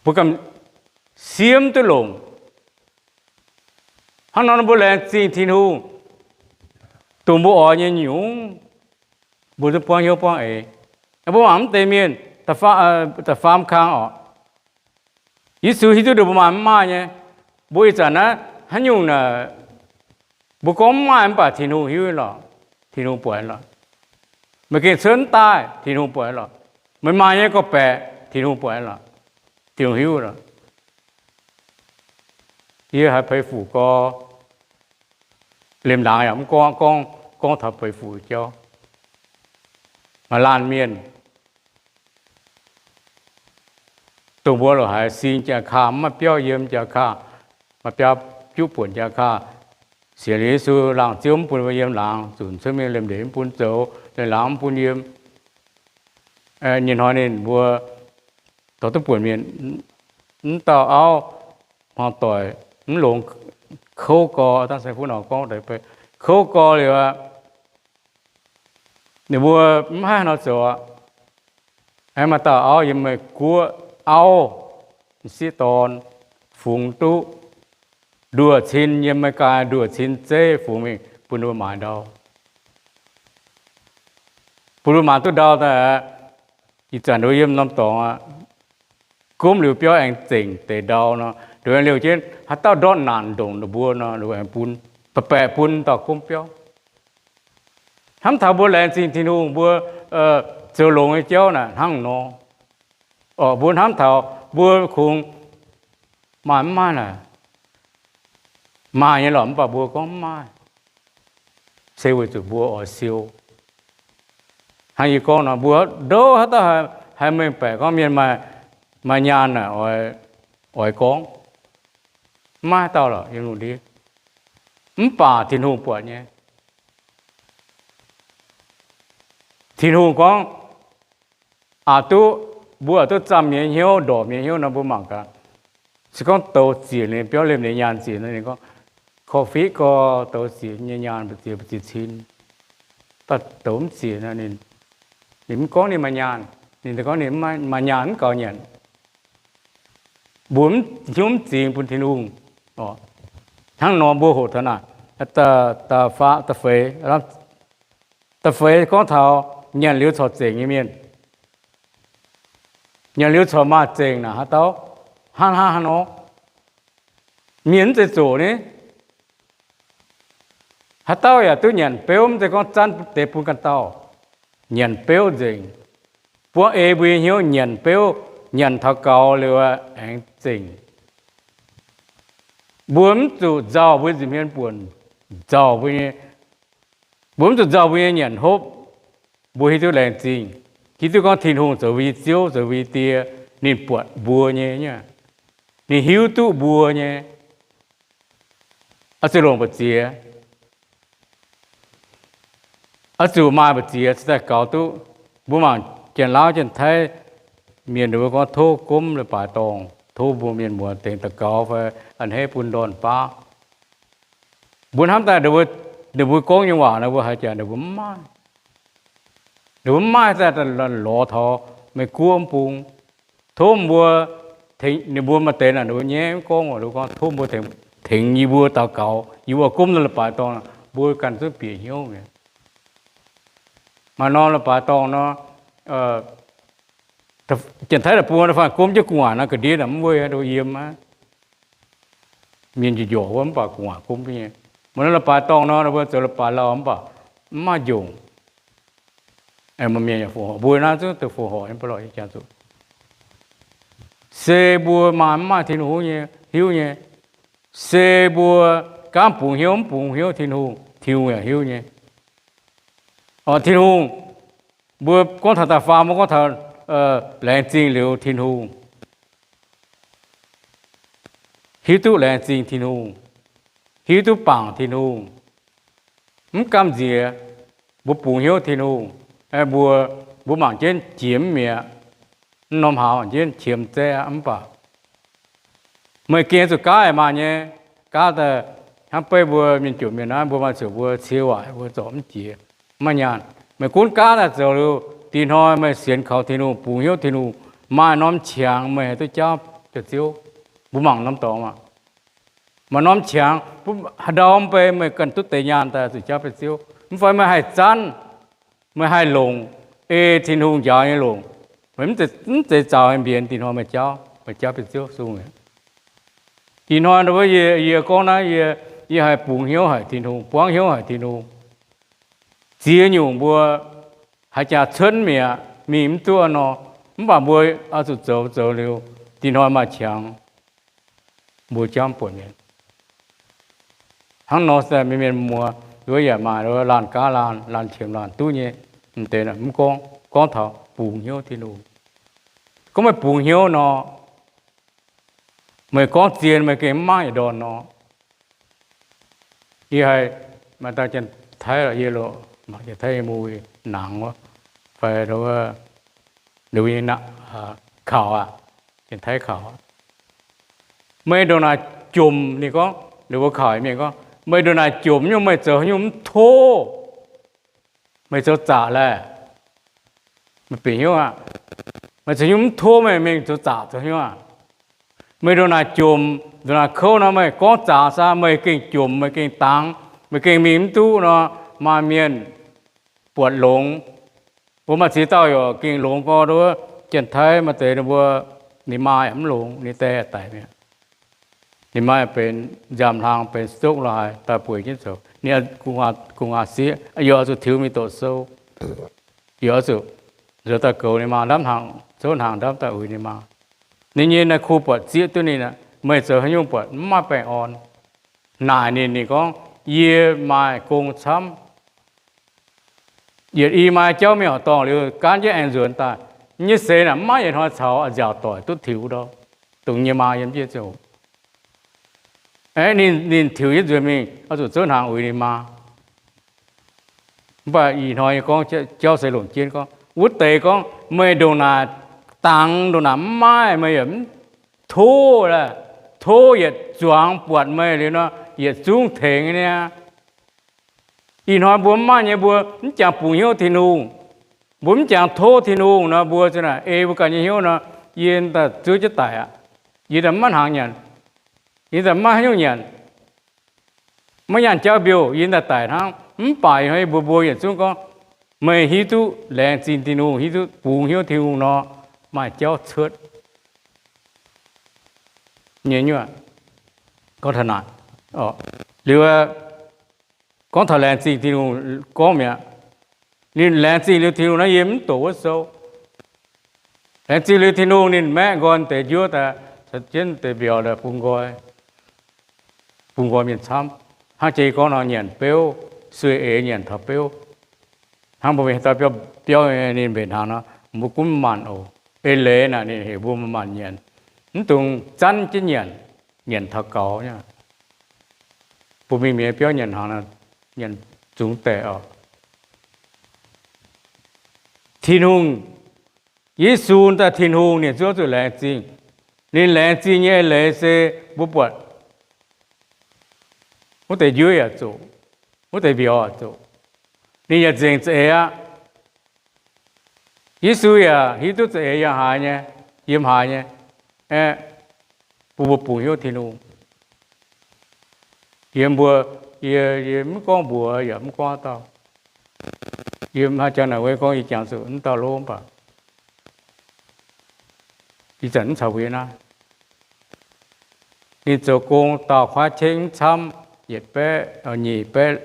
mbuo ganh siemv duqv longc. Hnangv nor mbuo laengz zingh Tin-Hungh, dongh mbuo oix nyei nyungc, mbuo zungv buangv hnyouv buangv eix. Mbuo mangc mv deix mienh da'faam kang oc. Yesu hiuv duqv mbuo maaih mv maaih nyei. Mbuo ih zanc naaiv haaix nyungc naaic, mbuo gorngv mv maaih mv baac Tin-Hungh hiuv lorqc. Tin-Hungh buatc lorqc. Meih gengh cuotv mv daaih, Tin-Hungh buatc lorqc. Meih maaih nyei gorqv-baeqc, Tin-Hungh buatc lorqc. Tin-Hungh hiuv lorqc. Yie haiz Peix Fuc gorx, liemh laangz yaac mv gorngv, gorngv taux Peix Fuc jauv. Maaih laanh mienh, dongh mbuo loc haiz sing jaa-kaa, mv maaih biauv yiem jaa-kaa, maaih biauv juqv buonc jaa-kaa, sienx liuz Yesu laangh ziouv mv bun mbuo yiem laangz, zunc cuotv mingh liemh ndeic mv bun zoux, liemh laangz mv bun yiem. Nyei hnoi ninh mbuo dorh duqv buonc mienh, mv dauh auv hmuangx doic mv longx, kouv gau, dangh se fuqv nor gorngv, kouv gau liuz aqv, ninh mbuo mv haih nor zoux aqv. Maaih dauh auv yiem meih guoqv auv, m'sieqv dorn, fungx duqv nduoh cin, yiem meih gaax nduoh cin zeiv fungx mingh bun ninh mbuo maaiz ndau. Bun ninh mbuo maaiz duqv ndau daaih aqv. Ih zanc ninh mbuo yiem norm dorngx aqv. Gomv liuz biauv aengx zengc deix ndau nor, ninh mbuo aengx liouh jienv haaix dauh ndortv naanc ndongc ninh mbuo nor, ninh mbuo aengx bun, baeqc baeqc bun dauh gomv biauv. Hnamv taux mbuo laengz zingh Tin-Hungh, mbuo zoux longx nyei jauv naaic hnangv nor. Orqc, mbuo hnamv taux mbuo kungx maaih mv maaih naaic, maaih nyei lorqc, mv baac mbuo gorngv mv maaih, se weic zuqc mbuo oix siou. Hnangv yie gorngv nor, mbuo ndouv haaix dauh haih mengh baeqc gorngv mienh maaih nyaanh naaic oix gorngv, mv maaih haaix dauh lorqc yiem lungh ndiev. Mv baac Tin-Hungh buatc nyei. Tin-Hungh gorngv, aqc duqv Mbuo duqv zaah mienh hnyouv, ndorqc mienh hnyouv nor mbuo mangc gaax. Se gorngv douz ziec ninh biauv liemh ninh nyaanh ziec nor, ninh gorngv, korv-fiqv gorx, douz ziec nyei nyaanh mbu'ziex, mbu'ziex cin. Daaih douz mv ziec nor, ninh mv gorngv ninh maaih nyaanh. Ninh gorngv ninh maaih nyaanh mv gaux nyanc. Mbuo hnyouv mv zingx bun Tin-Hungh. Hnangv nor mbuo hoqc taux naaic, da'faam, da'feix, da'feix gorngv taux nyanc liuz corc zengc nyei mienh. Nyanc liuz corc maaih zengc naaic haaix dauh? Hnangv haaix nor? Mienh mv zeiz zoqc ni. Haaix dauh yaac duqv nyanc beuv, mv zeiz gorngv zanv deix bun ganh dauh. Nyanc beuv nzengc. Buangv ei mbuo nyei hnyouv nyanc beuv, nyanc taux gaux liuz aengx zengc. Mbuo mv zuqc nzauh mbuo nza'hmien buonc, nzauh mbuo nyei, mbuo mv zuqc nzauh mbuo nyei nyanc hopv. Mbuo hiuv duqv laengz zingh, hiuv duqv gorngv Tin-Hungh zoux mbuo nyei Ziouv, zoux mbuo nyei Die, ninh buatc mbuo nyei, ninh hiuv duqv mbuo nyei. Oix zuqc longc mbu'ziex, oix zuqc maaih mbu'ziex cingx daaih gaux duqv. Mbuo mangc Janx-Laauv Janx-Taiv mienh ninh mbuo gorngv tov gomv leiz-baaix dorngh, tov mbuo mienh muoz dengx daux gaux fai a'hneiv bun ndorn baav. Mbuo hnamv daaih ninh mbuo gorngv nyei waac nor, mbuo haiz jaax ninh mbuo mv maaih. Ninh mbuo mv maaih daaih lorz taux meih guoqv mv bung. Tov mbuo, ninh mbuo maaih deix naaic ninh mbuo nyaiv mv gorngv, ninh mbuo gorngv tov mbuo tengx yie mbuo daux gaux, yie mbuo gomv naaiv leiz-baaix dorngh, mbuo ganh zungv bieqc hnyouv mi'aqv. Maaih norm leiz-baaix dorngh nor, Janx-Taiv deic-bung fai gomv jienv gu'nguaaic nor, ga'ndiev naaic mv wuov yiem aqv. Mienh njorc wuov mv baac gu'nguaaic gomv duqv nyei. Maaih norm leiz-baaix dorngh nor, mbuo zoux leiz-baaix lauh mv baac mv maaih njongc. Mienh yaac fongc horc, mbuo naaiv zungv deix fongc horc nyei, mv baac lorqc nyei jangx zuqc. Se mbuo maaih mv maaih Tin-Hungh nyei, hiuv nyei. Se mbuo gaamv bungx hnyouv mv bungx hnyouv Tin-Hungh, Tin-Hungh yaac hiuv nyei. Orqc, Tin-Hungh, mbuo gorngv taux da'faam, mbuo gorngv taux laengz zingh liuz Tin-Hungh. Hiuv duqv laengz zingh Tin-Hungh, hiuv duqv bangc Tin-Hungh. Mv gamh nziex mbuo bungx hnyouv Tin-Hungh, mbuo, mbuo mangc jienv jiex mv mi'aqv. Mv norm haaix mangc jienv qiemx zaeqv aqv, mv baac meih gengh zuqc gaav maaih nyei. Gaav daaih hnangv beiv mbuo mienh jomc mienh naaiv, mbuo maaih zuqc mbuo cie waaic mbuo zorc mv jiex, mv maaih nyaanh. Meih gunv gaav daaih zoux liuz, dih hnoi meih sienx kaux Tin-Hungh, bungx hnyouv Tin-Hungh, maaih norm qangx meih haih duqv jaauv ba'ziouv. Mbuo mangc norm dorngx aqv. Maaih norm qangx, haaix ndau mv bei meih ganh duqv deix nyaanh daaih zuqc jaauv ba'ziouv. Mv fai meih haih zanv, meih haih longc, ei Tin-Hungh njaaux nyei longc. Meih mv zeiz zaux nyei mbienx, dih hnoi meih jaauv, meih jaauv ba'ziouv sung mi'aqv. Dih hnoi ndau wuov yie, yie gorngv naaiv, yie, yie haih bungx hnyouv haic Tin-Hungh, buangv hnyouv haic Tin-Hungh. Ziex nyungc mbuo haaix jaax cuotv mi'aqv, mingh mv duqv nor, mv baac mbuo oix zuqc zoux, zoux liuz, dih hnoi maaih qangx, mbuo jangv buonc mienh. Hnangv nor se mienh, mienh muoz, wuov yaac maaih laanh gaav laanh, laanh qiemx laanh duqv nyei. M'deix mv gorngv, gorngv taux bungx hnyouv Tin-Hungh. Gorngv meih bungx hnyouv nor, meih gorngv zien meih gengh mv mangv yietc ndorn nor. Yie haih maaih dauh Janx-Taiv, yie loc mangc Janx-Taiv nyei movie nangx wuov, fai wuov, kaux aqv, Janx-Taiv kaux aqv. Meih ndongc naaic jomc, ninh gorngv, ninh mbuo kaux mienh gorngv, meih ndongc naaic jomc nyungc meih zoux nyungc mv tov, meih zoux zaqc laeh. Meih bieqc hnyouv aqv. Meih zoux nyungc mv tov meih mingh zoux zaqc zoux hnyouv aqv. Meih ndongc naaic jomc, ndongc naaic kouv nor meih gorngv zaqc saah, meih gengh jomc, meih gengh dangx, meih gengh mingh mv duqv nor, maaih mienh buatc longx. Mbuo maaih ziex dauh yaac gengh longx gorx, Janx-Taiv maaih deix ninh mbuo, ninh maa yaac mv longx, ninh die yaac daic mi'aqv. Ninh maa benx nziaamv-hlang, benx stroke lorqc haaix, daaih bueix jienv zoux. Ninh gu'nguaaz sieqv, yaac oix zuqc tiux mingh doqc sou. Yaac oix zuqc nzuonx daaih goux ninh maa ndamv hnaangx, zouv hnaangx ndamv daaih uix ninh maa. Ninh nyei naaiv ko buatc zieqv duqv ninh aqv, meih zoux haaix nyungc buatc mv maaih baengh orn. Naaic ninh, ninh gorngv, yie maaih gong camv. Yietc i maa jauv mingh horqc dorngh liuz, gaanv jienv aengx nzuonx daaih. Nyei seix naaic mv maaih yietc hnoi caux nziaauc doic duqv tiux ndau, dongh nyei maa yiem jienv ziangh hoc. Aeqv, ninh, ninh tiux jienv nzuonx mingh, oix zuqc zouv hnaangx uix ninh maa. Mv baac ih hnoi nyei gorngv jauv se longc jienv gorngv, wuov deix gorngv, meih ndongc naaic dangx ndongc naaic mv maaih, meih yaac mv tov, tov yietc zuangx buatc meih liuz nor, yietc zungv tengx nyei aqv. Ih hnoi mbuo mv maaih nyei, mbuo mv jangx bungx hnyouv Tin-Hungh, mbuo mv jangx tov Tin-Hungh nor, mbuo za'naaic ei mbuo ganh nyei hnyouv nor, yie daaih zuov jienv daic aqv. Yie daaih maiv hnaangx nyanc, yie daaih maiv haaix nyungc nyanc, maiv nyaanh jauv mbiouh, yie daaih daic hnangv. Mv baac ih hnoi mbuo mbuo yietc zungv gorngv, meih hiuv duqv laengz zingh Tin-Hungh, hiuv duqv bungx hnyouv Tin-Hungh nor, maaih jauv cuotv nyei nyuoqc. Gorngv taux naaic, liuz, gorngv taux laengz zingh Tin-Hungh gorngv mi'aqv. Ninh laengz zingh liuz Tin-Hungh naaiv, yie mv doqc wuov sou. Laengz zingh liuz Tin-Hungh, ninh maeqv nqoi deix njuov daaih, caux jienv deix mbiauz daaih bungx nqoi, bungx nqoi mienh camv. Hnangv jiex gorngv nor, nyanc beuv, sueih eix nyanc taux beuv. Hnangv mbuo mienh dauh biauv, biauv ninh mbenc hnaangx nor, mbuo gunv maanc oc. Eix leiz naaic ninh heuc mbuo maanc nyanc, mv dungx zanv jienv nyanc, nyanc taux gaux. Bun mingh mienh biauv nyanc hnaangx, nyanc zungx daic oc. Tin-Hungh, Yesu daaih Tin-Hungh, ninh zuov zuqc laengz zingh. Ninh laengz zingh nyei eix leiz se mbuo buatc wuov deix njuov yaac zoqc, wuov deix mbiauz yaac zoqc. Ninh yaac nzengc za'eix aqv. Yesu yaac hiuv duqv za'eix yiem haaix nyei, yiem haaix nyei. Aeqv, bun mbuo bungx hnyouv Tin-Hungh. Yiem mbuo, yie, yie mv gorngv mbuox yaac mv gorngv dauh. Yie mv haih jangx naaic wuov gorngv yie jangx zuqc mv dauh lov mv baac ih zanc mv caux mbuo yiem naaiv. Ninh zoux gong dauh kuaaiv cekv mv camv, yietc baeqv, nyic baeqv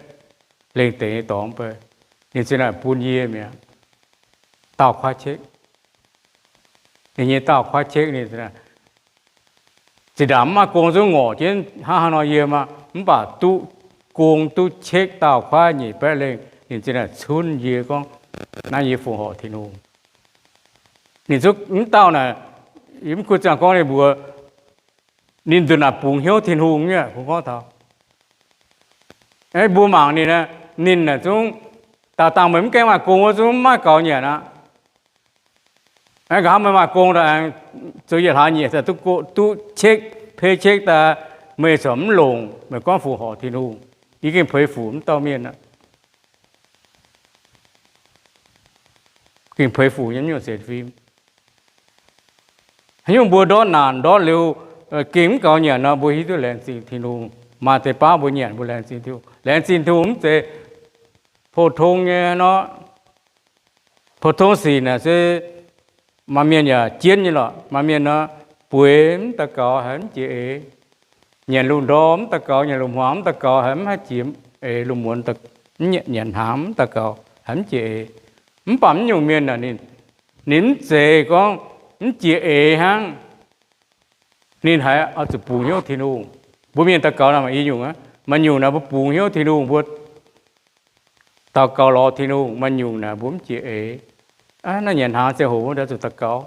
lengh deix nyei dorngx mv bei. Ninh za'naaic bun yie mi'aqv, dauh kuaaiv cekv. Ninh nyei dauh kuaaiv cekv ninh zinh ndaangc mv maaih gong zungv ngorc jienv hnangv haaix nor yiem aqv, mv baac duqv gong duqv cekv dauh kuaaiv nyic baeqv lengh, ninh zinh ndaangc cunv yie gorngv, naaiv yie fongc horc Tin-Hungh. Ninh zungv mv dauh naaic, yie mv kuv ziangh gorngv ninh mbuox, ninh nduqc naaic bungx hnyouv Tin-Hungh nyei, kungx gorngv taux. Mbuo mangc ninh, ninh naaic zungv, dauh dangh meih mv gaengh maaih gong wuov zungv mv maaih gaux nyanc aqv. Nqa'haav meih maaih gong daaih aengx zoux yietc hlaax nyieqc daaih duqv, duqv cekv, pay cekv daaih, meih corc mv longc, meih gorngv fongc horc Tin-Hungh. Yie gengh peix fuc mv dauh mienh aqv. Gengh peix fuc nyei mv nyungc sienx fim. Haaix nyungc mbuo ndortv naanc ndortv liuz, gengh mv gaux nyanc nor, mbuo hiuv duqv laengz zingh Tin-Hungh. Maaih deix baav mbuo nyanc mbuo laengz zingh Tin-Hungh. Laengz zingh Tin-Hungh mv zeiz pou-tong nyei nor. Pou-tong sic naaic se maaih mienh yaac jienv nyei lorqc. Maaih mienh nor, bueix mv daux gaux haiz mv jiex eix. Nyanc lungh ndorm mv daux gaux, nyanc lungh hmuangx mv daux gaux haiz mv haih jiex eix. Lungh muonz nyanc hnaangx mv daux gaux haiz mv jiex eix. Mv baac mv nyungc mienh aah, ninh mv zeiz gorngv mv jiex eix hnangv. Ninh haiz oix zuqc bungx hnyouv Tin-Hungh. Mbuo mienh daux gaux naaic maaih i nyungc aqv. Maaih nyungc naaic mbuo bungx hnyouv Tin-Hungh, mbuo daux gaux lorz Tin-Hungh. Maaih nyungc naaic mbuo mv jiex eix. Naaiv nyanc hnaangx ziangh hoc mbuo oix zuqc daux gaux.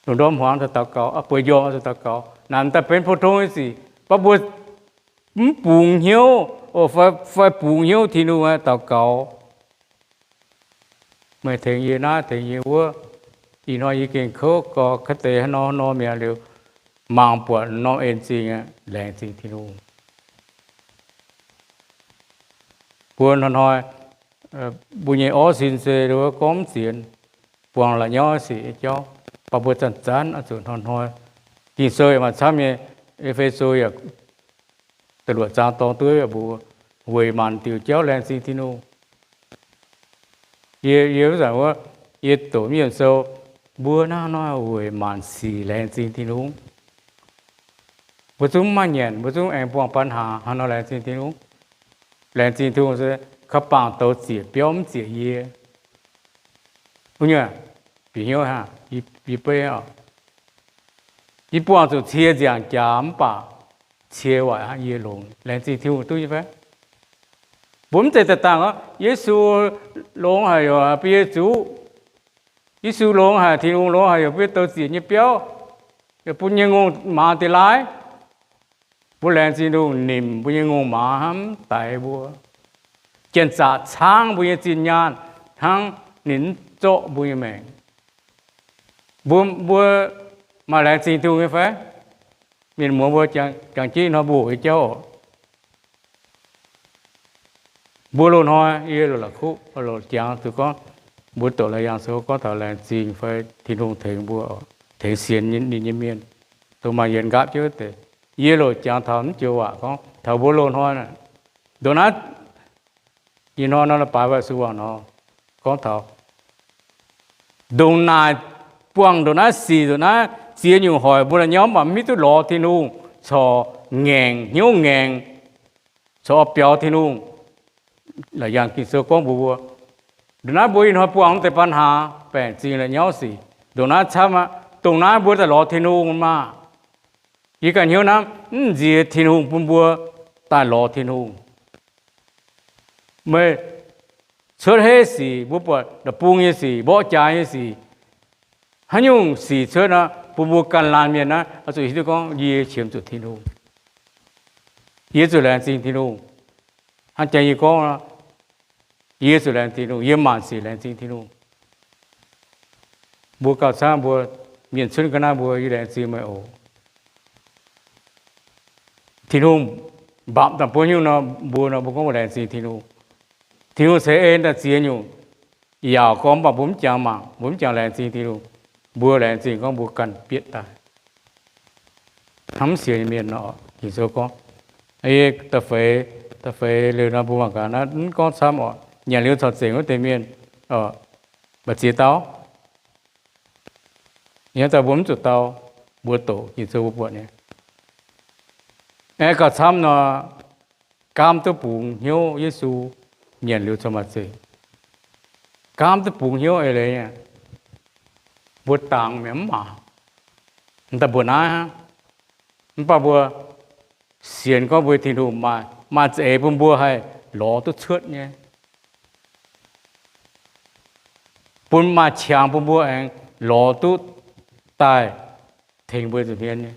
Lungh ndorm hmuangx oix zuqc daux gaux, bueix njormh oix zuqc daux gaux. Naaic daaih benx pou-tong nyei sic, baav mbuo mv bungx hnyouv, fai bungx hnyouv Tin-Hungh daux gaux. Meih tengx yie naaiv, tengx yie wuov. Ih hnoi yie gengh kouv gorx kaav deix haaix nor nor mi'aqv. Liuz mangc buatc norm en zingh aqv. Laengz zingh Tin-Hungh. Mbuo hnoi-hnoi, mbuo nyei orv sin se gorngv mv sienx, buangh la'nyauv sic nyei jauv, baac mbuo zanc-zanc oix zuqc hnoi-hnoi. Ging-Sou yaac maaih camv nyei, E^fe^so yaac da'luoqc zaang dorng duqv mbuox, weic maanc diuc jauv laengz zingh Tin-Hungh. Yie, yie wuov zanc wuov, yie doqc mv yiemh sou, mbuo naaiv hnoi weic maanc sic laengz zingh Tin-Hungh. Mbuo zungv mv maaih nyanc, mbuo zungv aengx buangh ban hnaangx, haaix nor laengz zingh Tin-Hungh? Laengz zingh Tin-Hungh se ka'bangc douz ziec biauv mv ziec yie. Wuov nyungc, bieqc hnyouv hnangv, yie beiv oc. Yie buangh zuqc cie nziangc jaax mv baac cie waaic hnangv yie longx. Laengz zingh Tin-Hungh duqv nyei fai? Mbuo mv zeiz daaih dangh gorngv Yesu longx haic yaac bun yie zuqv. Yesu longx haic, Tin-Hungh longx haic yaac bun yie douz ziec nyei biauv, yaac bun yie nyei ngongh maaz deix laaix. Mbuo laengz zingh Tin-Hungh nimc mbuo nyei ngongh maaz hnangv mv daix mbuo, janx-zaqc caangv mbuo nyei zinh nyaanh hnangv ninh mv zorqv mbuo nyei maengc. Mbuo, mbuo maaih laengz zingh Tin-Hungh nyei fai? Mienh muoz mbuo jangx jienv ih hnoi mbuo hoqc nyei jauv oc. Mbuo loz-hnoi yie loz-hlaax kuv loz jangx zuqc gorngv mbuo doqc la'yangh sou gorngv taux laengz zingh fai Tin-Hungh tengx mbuo, tengx sienx ninh nyei mienh, dongh maaih yietc nqaapv jienv wuov deix. Yie loz jangx taux mv joux waac gorngv taux mbuo loz-hnoi naaic, ndongc naaiv ih hnoi nor baaix waaic sung waangc nor gorngv taux ndongc naaic, buangh ndongc naaiv sic, ndongc naaiv ziex nyungc hoic mbuo la'nyauv mv baac mv hiuv duqv lorz Tin-Hungh, corc ngaengc, hnyouv ngaengc, corc oix biaux Tin-Hungh. La'yangh Ging-Sou gorngv mbuox mbuo, ndongc naaiv mbuo ih hnoi buangh wuov deix ปัญหา, baengc zingh la'nyauv sic, ndongc naaiv camv aqv. Dongh naaiv mbuo daaih lorz Tin-Hungh maah! Yie ganh hnyouv hnamv, mv nziex Tin-Hungh bun mbuo daaih lorz Tin-Hungh. Meih cuotv heiv sic, mbuo buatc la'bung nyei sic, mborqv jaax nyei sic, haaix nyungc sic cuotv nor, bun mbuo ganh laanh mienh naaiv oix zuqc hiuv duqv gorngv yie qiemx zuqc Tin-Hungh, yie zuqc laengz zingh Tin-Hungh. Hnangv jang yie gorngv, yie zuqc laengz zingh Tin-Hungh, yie maanc sic laengz zingh Tin-Hungh. Mbuo gauh camv, mbuo mienh cunv ga'naaiv mbuo, yie laengz zingh meih oc. Tin-Hungh mbapc daaih mbuo nyungc nor, mbuo nor mbuo gorngv mbuo laengz zingh Tin-Hungh. Tin-Hungh ceix en daaih ziex nyungc yaauc gorngv, mv baac mbuo mv jangx mangc, mbuo mv jangx laengz zingh Tin-Hungh. Mbuo laengz zingh gorngv mbuo ganh bieqc daaih. Hnamv sienx nyei mienh nor, Ging-Sou gorngv, da'feix, da'feix liuz nor mbuo mangc gaax naaiv mv gorngv camv oc. Nyanc liuz caux zengc wuov deix mienh, mbu'ziex dauh, ih hnoi daaih mbuo mv zuqc dau, mbuo doqc Ging-Sou mbuo buatc nyei. Aengx gauh camv nor, gaamv duqv bungx hnyouv Yesu, nyanc liuz corc maaih zengc. Gaamv duqv bungx hnyouv eix leiz, mbuo dangx mi'aqv mv baac, daaih mbuoqc naaiv hnangv. Mv baac mbuo sienx gorngv mbuo Tin-Hungh maaih, maaih za'eix bun mbuo haih lorz duqv cuotv nyei, bun maaih qangx bun mbuo aengx lorz duqv daaih tengx mbuo nza'hmien nyei.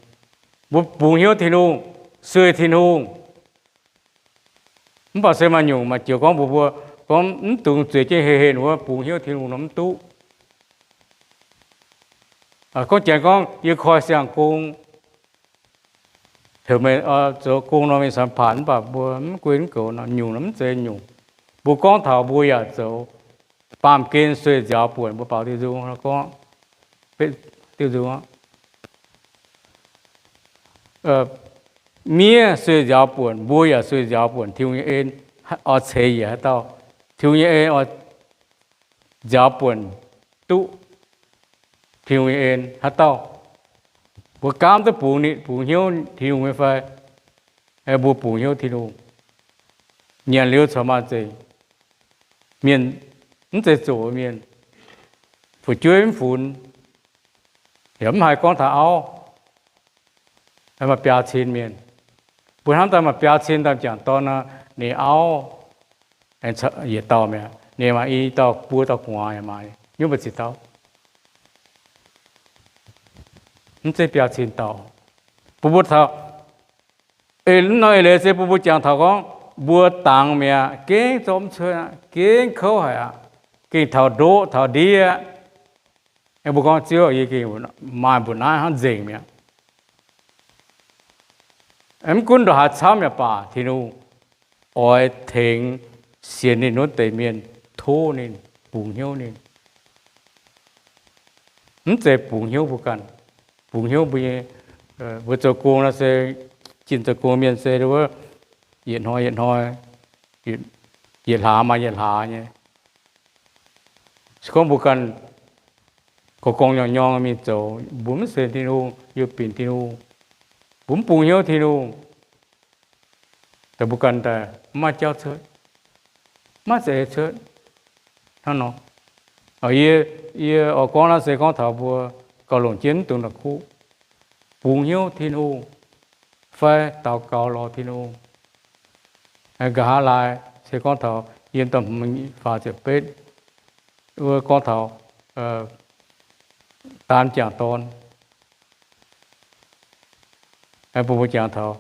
Mbuo bungx hnyouv Tin-Hungh, sueih Tin-Hungh. Mv baac se maaih nyungc maaih joux gorngv mbuox mbuo, gorngv mv dungx zueiz jienv heh heh wuov bungx hnyouv Tin-Hungh nor mv duqv. Gorngv janx gorngv yie koi siang-gong, heuc meih zoux gong nor mingh สัมภาษณ์ mv baac mbuo mv gunv mv goux nor, nyungc nor mv zeiz nyungc. Mbuo gorngv taux mbuo yaac zoux baamh gen sueih nziaaux buonc, mbuo baaux diuh nzung gorngv, diuh nzung, miev sueih nziaaux buonc, mbuo yaac sueih nziaaux buonc Tin-Hungh nyei en oix ceix yietc haaix dauh. Tin-Hungh nyei en oix nziaaux buonc duqv Tin-Hungh nyei en haaix dauh. Mbuo gaamv duqv bungx ninh, bungx hnyouv Tin-Hungh nyei fai? Mbuo bungx hnyouv Tin-Hungh, nyanc liuz corc maaih zengc. Mienh mv zeiz zoqc mienh, fu'jueiv mv funx, yaac mv haiz gorngv taux auv, maaih biaa cin mienh. Mbuo hnamv daaih maaih biaa cin dauh m'jangc dorn nor, ninh auv yietc dauh mi'aqv, ninh maaih i dauh buo dauh gu'nguaaz yaac maaih, nyungc mbu'ziex dauh, mv zeiz biaa cin dauh. Bun mbuo taux, mv norm eix leiz se bun mbuo jangx taux gorngv mbuo dangx mi'aqv, gengh zorqv mv cuotv, gengh kouv haic aqv, gengh taux ndoqv taux ndiev. Mbuo gorngv Ziouv, yie gengh maaih mbu'naaiv hnangv nzengc mi'aqv. Mv gunv ndongc haaix camv yaac baac, Tin-Hungh oix tengx sienx ninh wuov deix mienh tov ninh, bungx hnyouv ninh. Mv zeiz bungx hnyouv mbuo ganh, bungx hnyouv mbuo nyei, mbuo zoux gong nor se, jienh zoux gong mienh se wuov, yietc hnoi yietc hnoi, yietc hlaax maaih yietc hlaax nyei. Se gorngv mbuo ganh gorngv gorngv nyorng nyorng mingh zoux, mbuo mv sienx Tin-Hungh, yie binc Tin-Hungh, mbuo mv bungx hnyouv Tin-Hungh, daaih mbuo ganh daaih mv maaih jauv cuotv, maiv zeiz cuotv hnangv nor. Yie, yie oix gorngv naaiv se gorngv taux mbuo gauh longc jienv mv dungx la'kuqv, bungx hnyouv Tin-Hungh fai daux gaux lorz Tin-Hungh. Nqa'haav laai se gorngv taux yiem da'hmz faah ziepc betv, wuov gorngv taux daan m'jangc dorn, bun mbuo jangx taux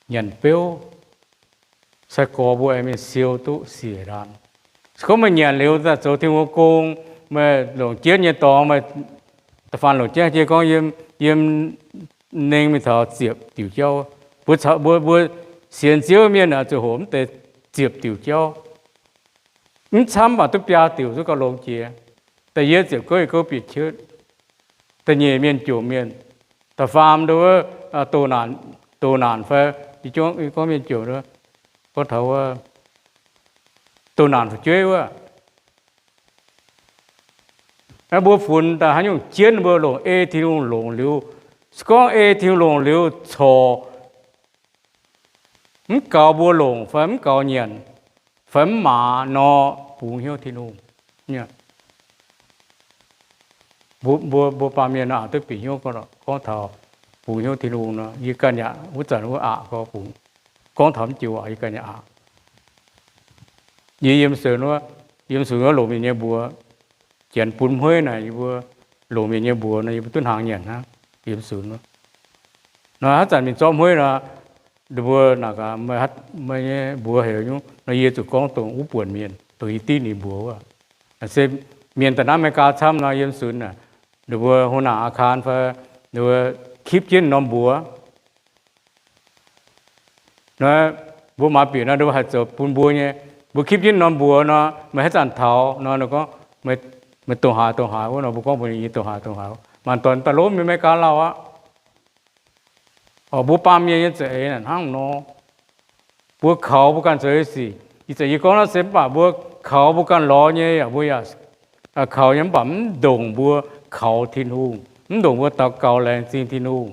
nyanc beuv, sai-gorx mbuo aengx mingh siou duqv siec ndaam. Se gorngv meih nyanc liuz daaih zoux Tin-Hungh gong, meih longc jienv nyei dorngx, meih Da'faanh longc jangv jiex gorngv yiem, yiem neng mingh taux ziepc diuc jauv. Mbuo, mbuo, mbuo sienx Ziouv mienh oix zuqc hoqc mv deix ziepc diuc jauv. Mv camv baac duqv biaa diuc zuqc gauh longx jiex. Da'yietv ziepc gouv, gouv bieqc cietv. Da'nyeic mienh jomc mienh. Da'faam ndo wuov, doh naanc, doh naanc fai, gorngv mienh jomc, gorngv taux wuov, doh naanc fu'jueiv wuov. Mbuo funx daaih haaix nyungc jienv mbuo longc ei Tin-Hungh longc liuz, se gorngv ei Tin-Hungh longc liuz corc mv gaux mbuo longc fai mv gaux nyanc fai mv maaz nor, bungx hnyouv Tin-Hungh. Mbuo, mbuo baamh mienh aqc duqv bieqc hnyouv gorngv taux bungx hnyouv Tin-Hungh nor, yie ganh yaac wuov zanc wuov aqc gorngv bungx, gorngv taux mv joux yie ganh yaac aqc. Yie yiem seix wuov, yiem seix wuov longc mienh nyei mbuox, janx bun hmueiv naaic yie mbuo longc mienh nyei mbuox nor, yie mbuo duqv hnaangx nyanc hnangv. Yiem seix wuov nor, haaix zanc mingh zorqv hmueiv nor, ninh mbuo naaic gaax, meih nyei mbuox heuc nyungc nor, yie zuqc gorngv dongh wuov buonc mienh, dongh yie div ninh mbuox wuov. Se mienh daaih naaiv America camv nor, yiem seix wuov naaic, ninh mbuo hungh naanc aa kaan fai ninh mbuo kipv jienv norm mbuox nor, mbuo maaiz bieqc nor, ninh mbuo haih zoux bun mbuo nyei. Mbuo kipv jienv norm mbuox nor, meih haaix zanc taux nor, ninh gorngv, meih dongh haaix dongh haaix wuov nor, mbuo gorngv mbuo nyei dongh haaix dongh haaix. Maanc dorn daaih lov mienh America lauh aqv. Mbuo baamh mienh nyei za'eix naaic hnangv nor. Mbuo kaux mbuo ganh zoux nyei sic. Ih zanc yie gorngv naaiv se mv baac mbuo kaux mbuo ganh lorz nyei yaac mbuo yaac kaux nyei, mv baac mv ndongc mbuo kaux Tin-Hungh, mv ndongc mbuo daux gaux laengz zingh Tin-Hungh.